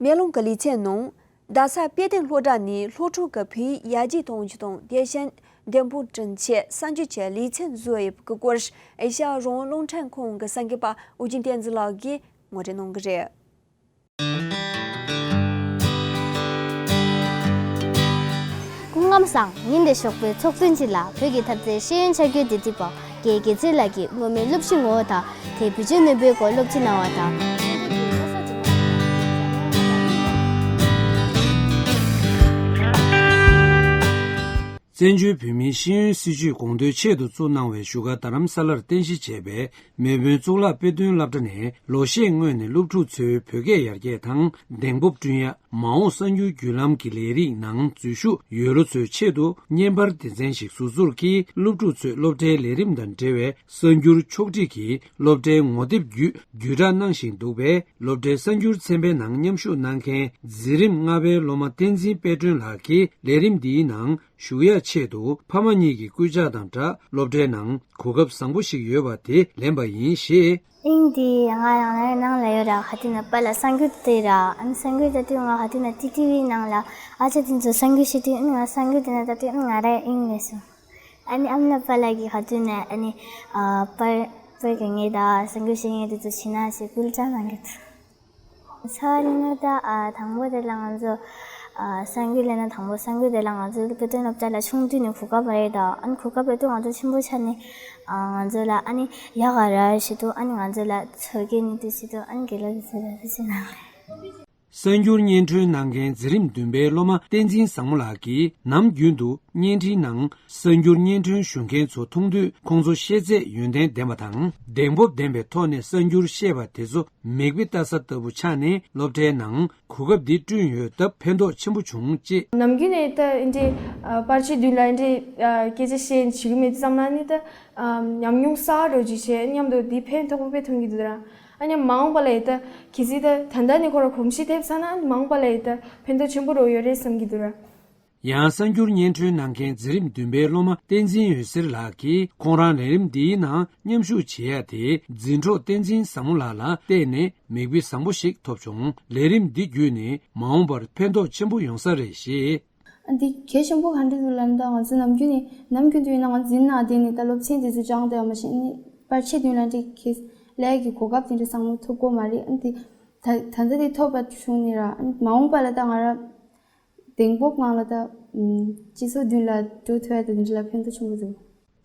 མེ་ལོང་གི་ལེ་ཚན་ནང་། རྡ་ས་དཔལ་ལྡན་སློབ་གྲྭ་ནས་སློབ་ཕྲུག་གི་བོད་ཡིག་ཡར་རྒྱས་གཏོང་རྒྱུ་དང་དེ་བཞིན་བདེ་སྤོང་བསྐྲུན་ཆེད་གསར་འགྱུར་གྱི་ལེ་ཚན་བཟོས་ཡོད་པའི་སྐོར་ཨེ་ཤ་ཡ་རང་དབང་རླུང་འཕྲིན་ཁང་གི་གསར་འགོད་པ་ཨོ་རྒྱན་བསྟན་འཛིན་ལགས་ཀྱིས་ངོ་སྤྲོད་གནང་གི་རེད། སྐུ་ཁམས་བཟང་། ཉིན་དེ་ཞོགས་པའི་ཚོགས་ཐུན་གཅིག་ལ་བོད་ཀྱི་འཐབ་རྩོད་ཤེས་ཡོན་ཆ་བགོས་དེ་ཏི་པ་རྒན་དགེ་ཚེ་ལགས་ཀྱིས་སྔོན་མའི་སློབ་གཞི་ངོ་བོ་དང་དེའི་བེད་སྤྱོད་ནུས་པའི་སྐོར་སློབ་ཁྲིད་གནང་བ་དང་། བཙན་བྱོལ་བོད་མིའི་ཤེས་ཡོན་སྲིད་བྱུས་དགོངས་དོན་ཆེད་དུ་བཙུགས་གནང་བའི་བཞུགས་སྒར་རྡ་རམ་ས་ལར་རྟེན་གཞི་བྱས་པའི་མེས་དབོན་གཙུག་ལག་དཔེ་སྟོན་སློབ་གྲྭ་ནས་ལོ་ཤས་སྔོན་ནས་སློབ་ཕྲུག་ཚོའི་བོད་སྐད་ཡར་རྒྱས་དང་གདེང་སྤོབས་བསྐྲུན་ཡ། མ་འོངས་གསར་འགྱུར་བརྒྱུད་ལམ་གྱི་ལས་རིགས་ནང་འཛུལ་ཞུགས་ཡོད་རོགས་ཚོའི་ཆེད་དུ་བརྙན་པར་སྡེ་ཚན་ཞིག་ཟུར་འཛུགས་ཀྱིས་སློབ་ཕྲུག་ཚོས་སློབ་གྲྭའི་ལས་རིམ་དང་འབྲེལ་བའི་གསར་འགྱུར་ཕྱོགས་སྒྲིག་གིས་སློབ་གྲྭའི་ངོ་དེབ་བརྒྱུད་བརྒྱུད་བསྒྲགས་གནང་བཞིན་འདུག་པས། སློབ་གྲྭའི་གསར་འགྱུར་ཚན་པའི་ནང་མཉམ་ཞུགས་གནང་མཁན་འཛིན་རིམ་ལྔ་པའི་སློབ་མ་བསྟན་འཛིན་དཔལ་སྒྲོན་ལགས་ཀྱིས་ལས་རིམ་འདིའི་ནང་ཞུགས་ཡ་ཆེད་དུ་ཕ་མ་གཉིས་ཀྱི་སྐུལ་ལྕག་དང་སྦྲགས་སློབ་གྲྭའི་ནང་གོ་སྐབས་བཟང་པོ་ཞིག་ཡོད་པ་དེ་ལེན་པ་ཡིན་ཞེས། དབྱིངས་འདི་ང་རང་རང་ནང་ལ་ཡོད་ར། ཁ་ཐུག་ན་པཱ་ལགས་གསར་འགྱུར་བལྟས་ར། ཨ་ནི་གསར་འགྱུར་ལྟ་དུས་ང་ཁ་ཐུག་ན་ཏི་ཏི་ཝི་ནང་ལ་ཨ་ཅག་དེ་ཚོ་གསར་འགྱུར་བཤད་དུས་ཨ་ནི་ང་གསར་འགྱུར་དེ་ན་ལྟ་དུས་ཨ་ནི་ང་རང་དབྱིངས་ལས་སོང་། ཨ་ནི་ཨ་མ་ལགས་པཱ་ལགས་ཀྱིས་ཁ་ཐུག་ན་ཨ་ནི་ཨ་པར་པར་གྱི་ངེས་དང་གསར་འགྱུར་བཤད་ངེས་དེ་ཚོ་བྱེད་ན་ཞེས་སྐུལ་ལྕག་གནང་གི་འདུག་ཚར་ནི་ད་ཨ་དང་པོ་དེ་ལ་ང་ཚོ་ཨ་གསར་འགྱུར་ལེན་ན་དང་པོ་གསར་འགྱུར་དེ་ལ་ང་ཚོ་དཔེ་སྟོན་སློབ་གྲྭ་ལ་ཆུང་དུས་ནས་གོ་སྐབས་རེད་ད། ཨ་ནི་གོ་སྐབས་རེད་དུས་ང་ཚོ་ཆེན་པོ་ཆགས་ནས་ཨ་ང་ཚོ་ལ་ཨ་ནི་ཡག་ག་ར་ཞེས་དུས་ཨ་ནི་ང་ཚོ་ལ་ཚོར་སྐྱེན་ནི་དུས་ཞེས་དུས་ཨ་ནི་དགེ་ལགས་ཀྱིས་ཚོར་ར་ཚོར་ཞེས་གནང་རེད། གསར་འགྱུར་སྙན་སྒྲོན་གནང་མཁན་འཛིན་རིམ་བདུན་པའི་སློབ་མ་བསྟན་འཛིན་བཟང་མོ་ལགས་ཀྱིས་ནམ་རྒྱུན་དུ་བརྙན་འཕྲིན་ནང་གསར་འགྱུར་སྙན་སྒྲོན་ཞུ་མཁན་ཚོ་མཐོང་དུས་ཁོང་ཚོ་ཤེས་ཚད་ཡོན་ཏན་ལྡན་པ་དང་གདེང་སྤོབས་ལྡན་པའི་ཐོག་ནས་གསར་འགྱུར་བཤད་པ་དེ་ཚོ་མིག་དཔེ་ལྟ་ས་ལྟ་བུ་ཆགས་ནས་སློབ་གྲྭའི་ནང་གོ་སྐབས་འདི་བསྐྲུན་ཡོད་སྟབས་ཕན་ཐོགས་ཆེན་པོ་བྱུང་ཅེས། ནམ་རྒྱུན་ནས་ད་འདི་འདྲའི་པར་ཆས་མདུན་ལ་འདི་འདྲའི་སྐད་ཆ་བཤད་བྱེད་ཀྱི་མེད་དུས་ཙམ་ན་ནི་ད་ཉམས་མྱོང་གསར་པ་འདྲ་ཅིག་བྱས་མཉམ་དུ་འདི་ཕན་ཐོགས་པོ་དཔེ་ཐོན་གྱི་འདུག་ད་ར། ཨ་ནི་མ་འོངས་པ་ལ་ཡི་ད་གལ་སྲིད་ད་ད་ལྟ་ནས་ཁོ་ར་གོམས་གཤིས་ཐེབས་ཚར་ན་ཨ་ནི་མ་འོངས་པ་ལ་ཡི་ད་ཕན་ཐོགས་ཆེན་པོ་རོ་ཡོད་རེད་བསམ་གྱི་འདུག་ར། ཡང་གསར་འགྱུར་སྙན་སྒྲོན་གནང་མཁན་འཛིན་རིམ་བདུན་པའི་སློབ་མ་བསྟན་འཛིན་འོད་ཟེར་ལགས་ཀྱིས་ཁོང་རང་ལས་རིམ་འདིའི་ནང་མཉམ་ཞུགས་བྱེད་ཡ་དེ་འཛིན་གྲོགས་བསྟན་འཛིན་བཟང་མོ་ལགས་ལ་བལྟས་ནས་མིག་དཔེ་བཟང་པོ་ཞིག་ཐོབ་བྱུང་། ལས་རིམ་འདི་བརྒྱུད་ནས་མ་འོངས་པར་ཕན་ཐོགས་ཆེན་པོ་ཡོང་ས་རེད་ཞེས། འདི་གལ་ཆེན་པོ་ག་འདྲ་འདུག་ལབ་ན་ད་ང་ཚོ་ནམ་རྒྱུན་ནས་ནམ་རྒྱུན་དུ་ཡིན་ན་ང་འཛིན་ནང་བསྡད་ནས་ད་སློབ་ཚན་དེ་ཚོ་སྦྱངས་བསྡད་ཡོད་མ་ཤེས་ནི་པར་ཆས་མདུན་ལ་འདྲི་གལ་ལས་ཀྱི་གོ་སྐབས་དེ་འདྲ་བཟང་པོ་ཐོབ་གོ་མ་རེད། ཨ་འདི་ད་ད་ལྟ་འདི་ཐོབ་པ་བྱུང་ནི་ར། ཨ་མ་འོངས་པ་ལ་ད་ང་ར་གདེང་སྤོབས་ངང་ལ་ད་སྤྱི་ཚོགས་མདུན་ལ་འགྲོ་ཐུབ་ཡ་ད་དེ་འདྲ་ལ་ཕན་ཐོགས་ཆེན་པོ་འདུག་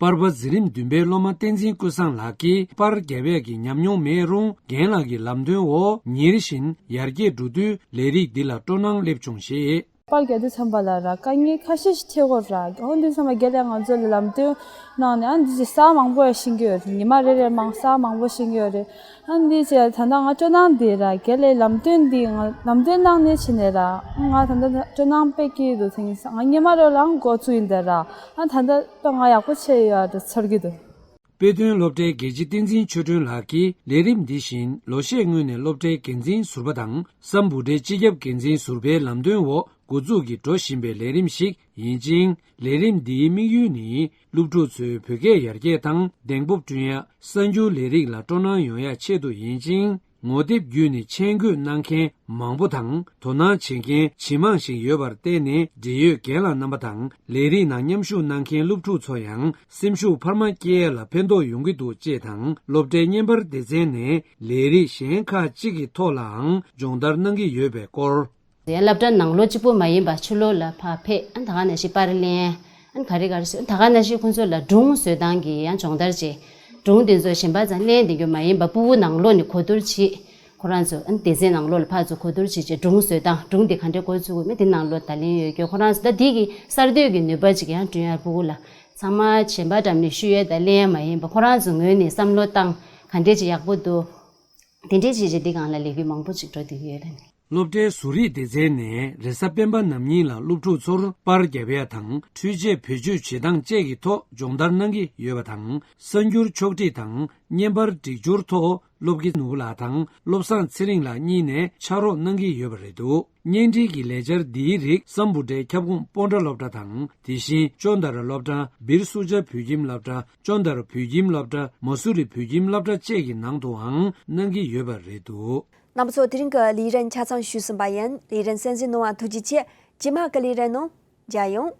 པར་པ་འཛིན་རིམ་བདུན་པའི་སློབ་མ་བསྟན་འཛིན་ཀུན་བཟང་ལགས་ཀྱིས་པར་རྒྱབ་ཡས་ཀྱི་ཉམས་མྱོང་མེད་རུང་རྒན་ལགས་ཀྱི་ལམ་སྟོན་འོག་ཉིན་རེ་བཞིན་ཡར་རྒྱས་འགྲོ་དུས་ལས་རིགས་འདི་ལ་སྤྲོ་སྣང་སླེབས་བྱུང་ཞེས། པར་རྒྱག་དུས་ཙམ་པ་ལ་ར་དཀའ་ངལ་ཁ་ཤས་ཤིག་འཕྲད་ཀྱི་ཡོད་ར། འོ་འདི་ཚང་མ་རྒན་ལགས་ང་ཚོ་ལ་ལམ་སྟོན་གནང་ནས། ཨ་འདི་ཅིག་གསར་མང་པོ་ཡང་ཤེས་ཀྱི་ཡོད་རེད། ཉི་མ་རེ་རེར་མང་གསར་མང་པོ་ཤེས་ཀྱི་ཡོད་རེད། ཨ་འདི་ཅིག་ད་ལྟ་ང་སྤྲོ་སྣང་འདི་ར་རྒན་ལགས་ལམ་སྟོན་འདི་ང་ལམ་སྟོན་གནང་ནས་བྱས་ནས་ར། ང་ད་ལྟ་སྤྲོ་སྣང་དཔེ་སྐྱིད་འདུག་དེང་སང་ང་སྔོན་མ་རོ་ལའང་འགོ་བཙུགས་ཡིན་ད་ར། ཨ་ད་ལྟ་ཏོ་ང་ཡག་པོ་བྱས་ཡོད་རེད་ཚོར་གྱི་འདུག་དཔེ་སྟོན་སློབ་གྲྭའི་དགེ་བཤེས་བསྟན་འཛིན་ཆོས་སྒྲོན་ལགས་ཀྱིས་ལས་རིམ་འདི་བཞིན་ལོ་ཤས་སྔོན་ནས་སློབ་གྲྭའི་འགན་འཛིན་ཟུར་པ་དང་སམ་བྷོ་ཊའི་སྤྱི་ཁྱབ་འགན་འཛིན་ཟུར་པའི་ལམ་སྟོན་འོག་འགོ་འཛུགས་ཀྱིས་འགྲོ་བཞིན་པའི་ལས་རིམ་ཞིག་ཡིན་ཅིང་། ལས་རིམ་འདིའི་དམིགས་ཡུལ་ནི་སློབ་ཕྲུག་ཚོའི་བོད་སྐད་ཡར་རྒྱས་དང་གདེང་སྤོབས་བསྐྲུན་ཡ། གསར་འགྱུར་ལས་རིགས་ལ་སྤྲོ་སྣང་ཡོང་ཡ་ཆེད་དུ་ཡིན་ཅིང་། ངོ་དེབ་བརྒྱུད་ནས་མཆན་འགོད་གནང་མཁན་མང་པོ་དང་དོ་སྣང་བྱེད་མཁན་ཇེ་མང་ཞིག་ཡོད་པར་བརྟེན་ནས། འབྲེལ་ཡོད་རྒན་ལགས་རྣམ་པ་དང་ལས་རིགས་ནང་མཉམ་ཞུགས་གནང་མཁན་སློབ་ཕྲུག་ཚོ་ཡང་སེམས་ཤུགས་འཕར་མ་སྐྱེ་ཡ་ལ་ཕན་ཐོགས་ཡོང་གི་འདུག་ཅེས་དང་། སློབ་གྲྭའི་བརྙན་པར་སྡེ་ཚན་ནས་ལས་རིགས་གཞན་ཁག་ཅིག་གི་ཐོག་ལའང་སྦྱོང་བརྡར་གནང་གི་ཡོད་པའི་སྐོར། ཡང་སློབ་གྲྭ་ནང་ལོགས་གཅིག་པུ་མ་ཡིན་པ་ཕྱི་ལོགས་ལ་ཕར་ཕེབས། ཨ་ད་ག་ནང་བཞིན་པར་ལེན། ཨ་ག་རེ་ག་རེ་ཟེར། ད་ག་ནང་བཞིན་ཁོང་ཚོ་ལ་སྒྲུང་བཟོ་སྟངས་ཀྱི་ཡང་སྦྱོང་བརྡར་བྱེད། སྒྲུང་དེ་ཚོ་གཞན་པ་ཙམ་ལེན་བསྡད་རྒྱུ་མ་ཡིན་པ་སྤུ་གུ་ནང་ལོགས་ནས་གོ་བསྡུར་བྱེད། ཁོ་རང་ཚོ་ཨ་སྡེ་ཚན་ནང་ལོགས་ལ་ཕར་ཚུར་གོ་བསྡུར་བྱེད་བྱེད། སྒྲུང་བཟོ་སྟངས། སྒྲུང་དེ་ག་འདྲས་འགོ་ཚུགས་དགོས་མིན་དེ་ནང་ལོགས་ད་ལེན་ཡོད་རྒྱུ། ཁོ་རང་ཚོ་ད་དེ་གི་གསར་གཏོད་ཀྱི་ནུས་པ་ཅིག་ཡང་བསྐྲུན་ཡ་སྤུ་གུ་ལ་ཚང་མ་གཞན་པ་འགྲམ་ནས་ཤུལ་ཡ་ད་ལེན་ཡ་མ་ཡིན་པ། ཁོ་རང་ཚོ་ངོས་ནས་བསམ་བློ་བཏང་། ག་འདྲས་ཅིག་ཡག་པོ་འདུག་དེ་འདྲའི་བྱས་རྗེས་འདི་སྒང་ལ་ལས་འགུལ་མང་པོ་ཅིག་འགྲོ་བསྡད་ཀྱི་ཡོད་ལ་ནི། སློབ་གྲྭའི་བཟོ་རིག་སྡེ་ཚན་ནས་རེས་གཟའ་སྤེན་པ་ནམ་ཉིན་ལ་སློབ་ཕྲུག་ཚོར་པར་རྒྱབ་ཡ་དང་འཕྲུལ་ཆས་བེད་སྤྱོད་བྱེད་སྟངས་བཅས་ཀྱི་ཐོག་སྦྱོང་བརྡར་གནང་གི་ཡོད་པ་དང་། གསར་འགྱུར་ཕྱོགས་སྒྲིག་དང་བརྙན་པར་སྒྲིག་སྦྱོར་ཐོག་སློབ་དགེ་ནོར་བུ་ལགས་དང་བློ་བཟང་ཚེ་རིང་ལགས་གཉིས་ནས་ཕྱག་རོགས་གནང་གི་ཡོད་པ་རེད་འདུག་བརྙན་འཕྲིན་གྱི་ལས་འཆར་འདིའི་རིགས་སམ་བྷོ་ཊའི་ཁྱབ་ཁོངས་སྤོན་ཊ་སློབ་གྲྭ་དང་། དེ་བཞིན་ཅོན་དར་སློབ་གྲྭ། བིར་སུ་ཇཱ་བོད་ཁྱིམ་སློབ་གྲྭ། ཅོན་དར་བོད་ཁྱིམ་སློབ་གྲྭ། མ་སུ་རི་བོད་ཁྱིམ་སློབ་གྲྭ་བཅས་ཀྱི་ནང་དུའང་གནང་གི་ཡོད་པ་རེད་འདུག་རྣམ་པ་ཚོ། དེ་རིང་གི་ལས་རིམ་ཆ་ཚང་ཞུས་ཟིན་པ་ཡིན། ལས་རིམ་གསན་གཟིགས་གནང་བར་ཐུགས་རྗེ་ཆེ། རྗེས་མ་གི་ལས་རིམ་ནང་མཇལ་ཡོང་།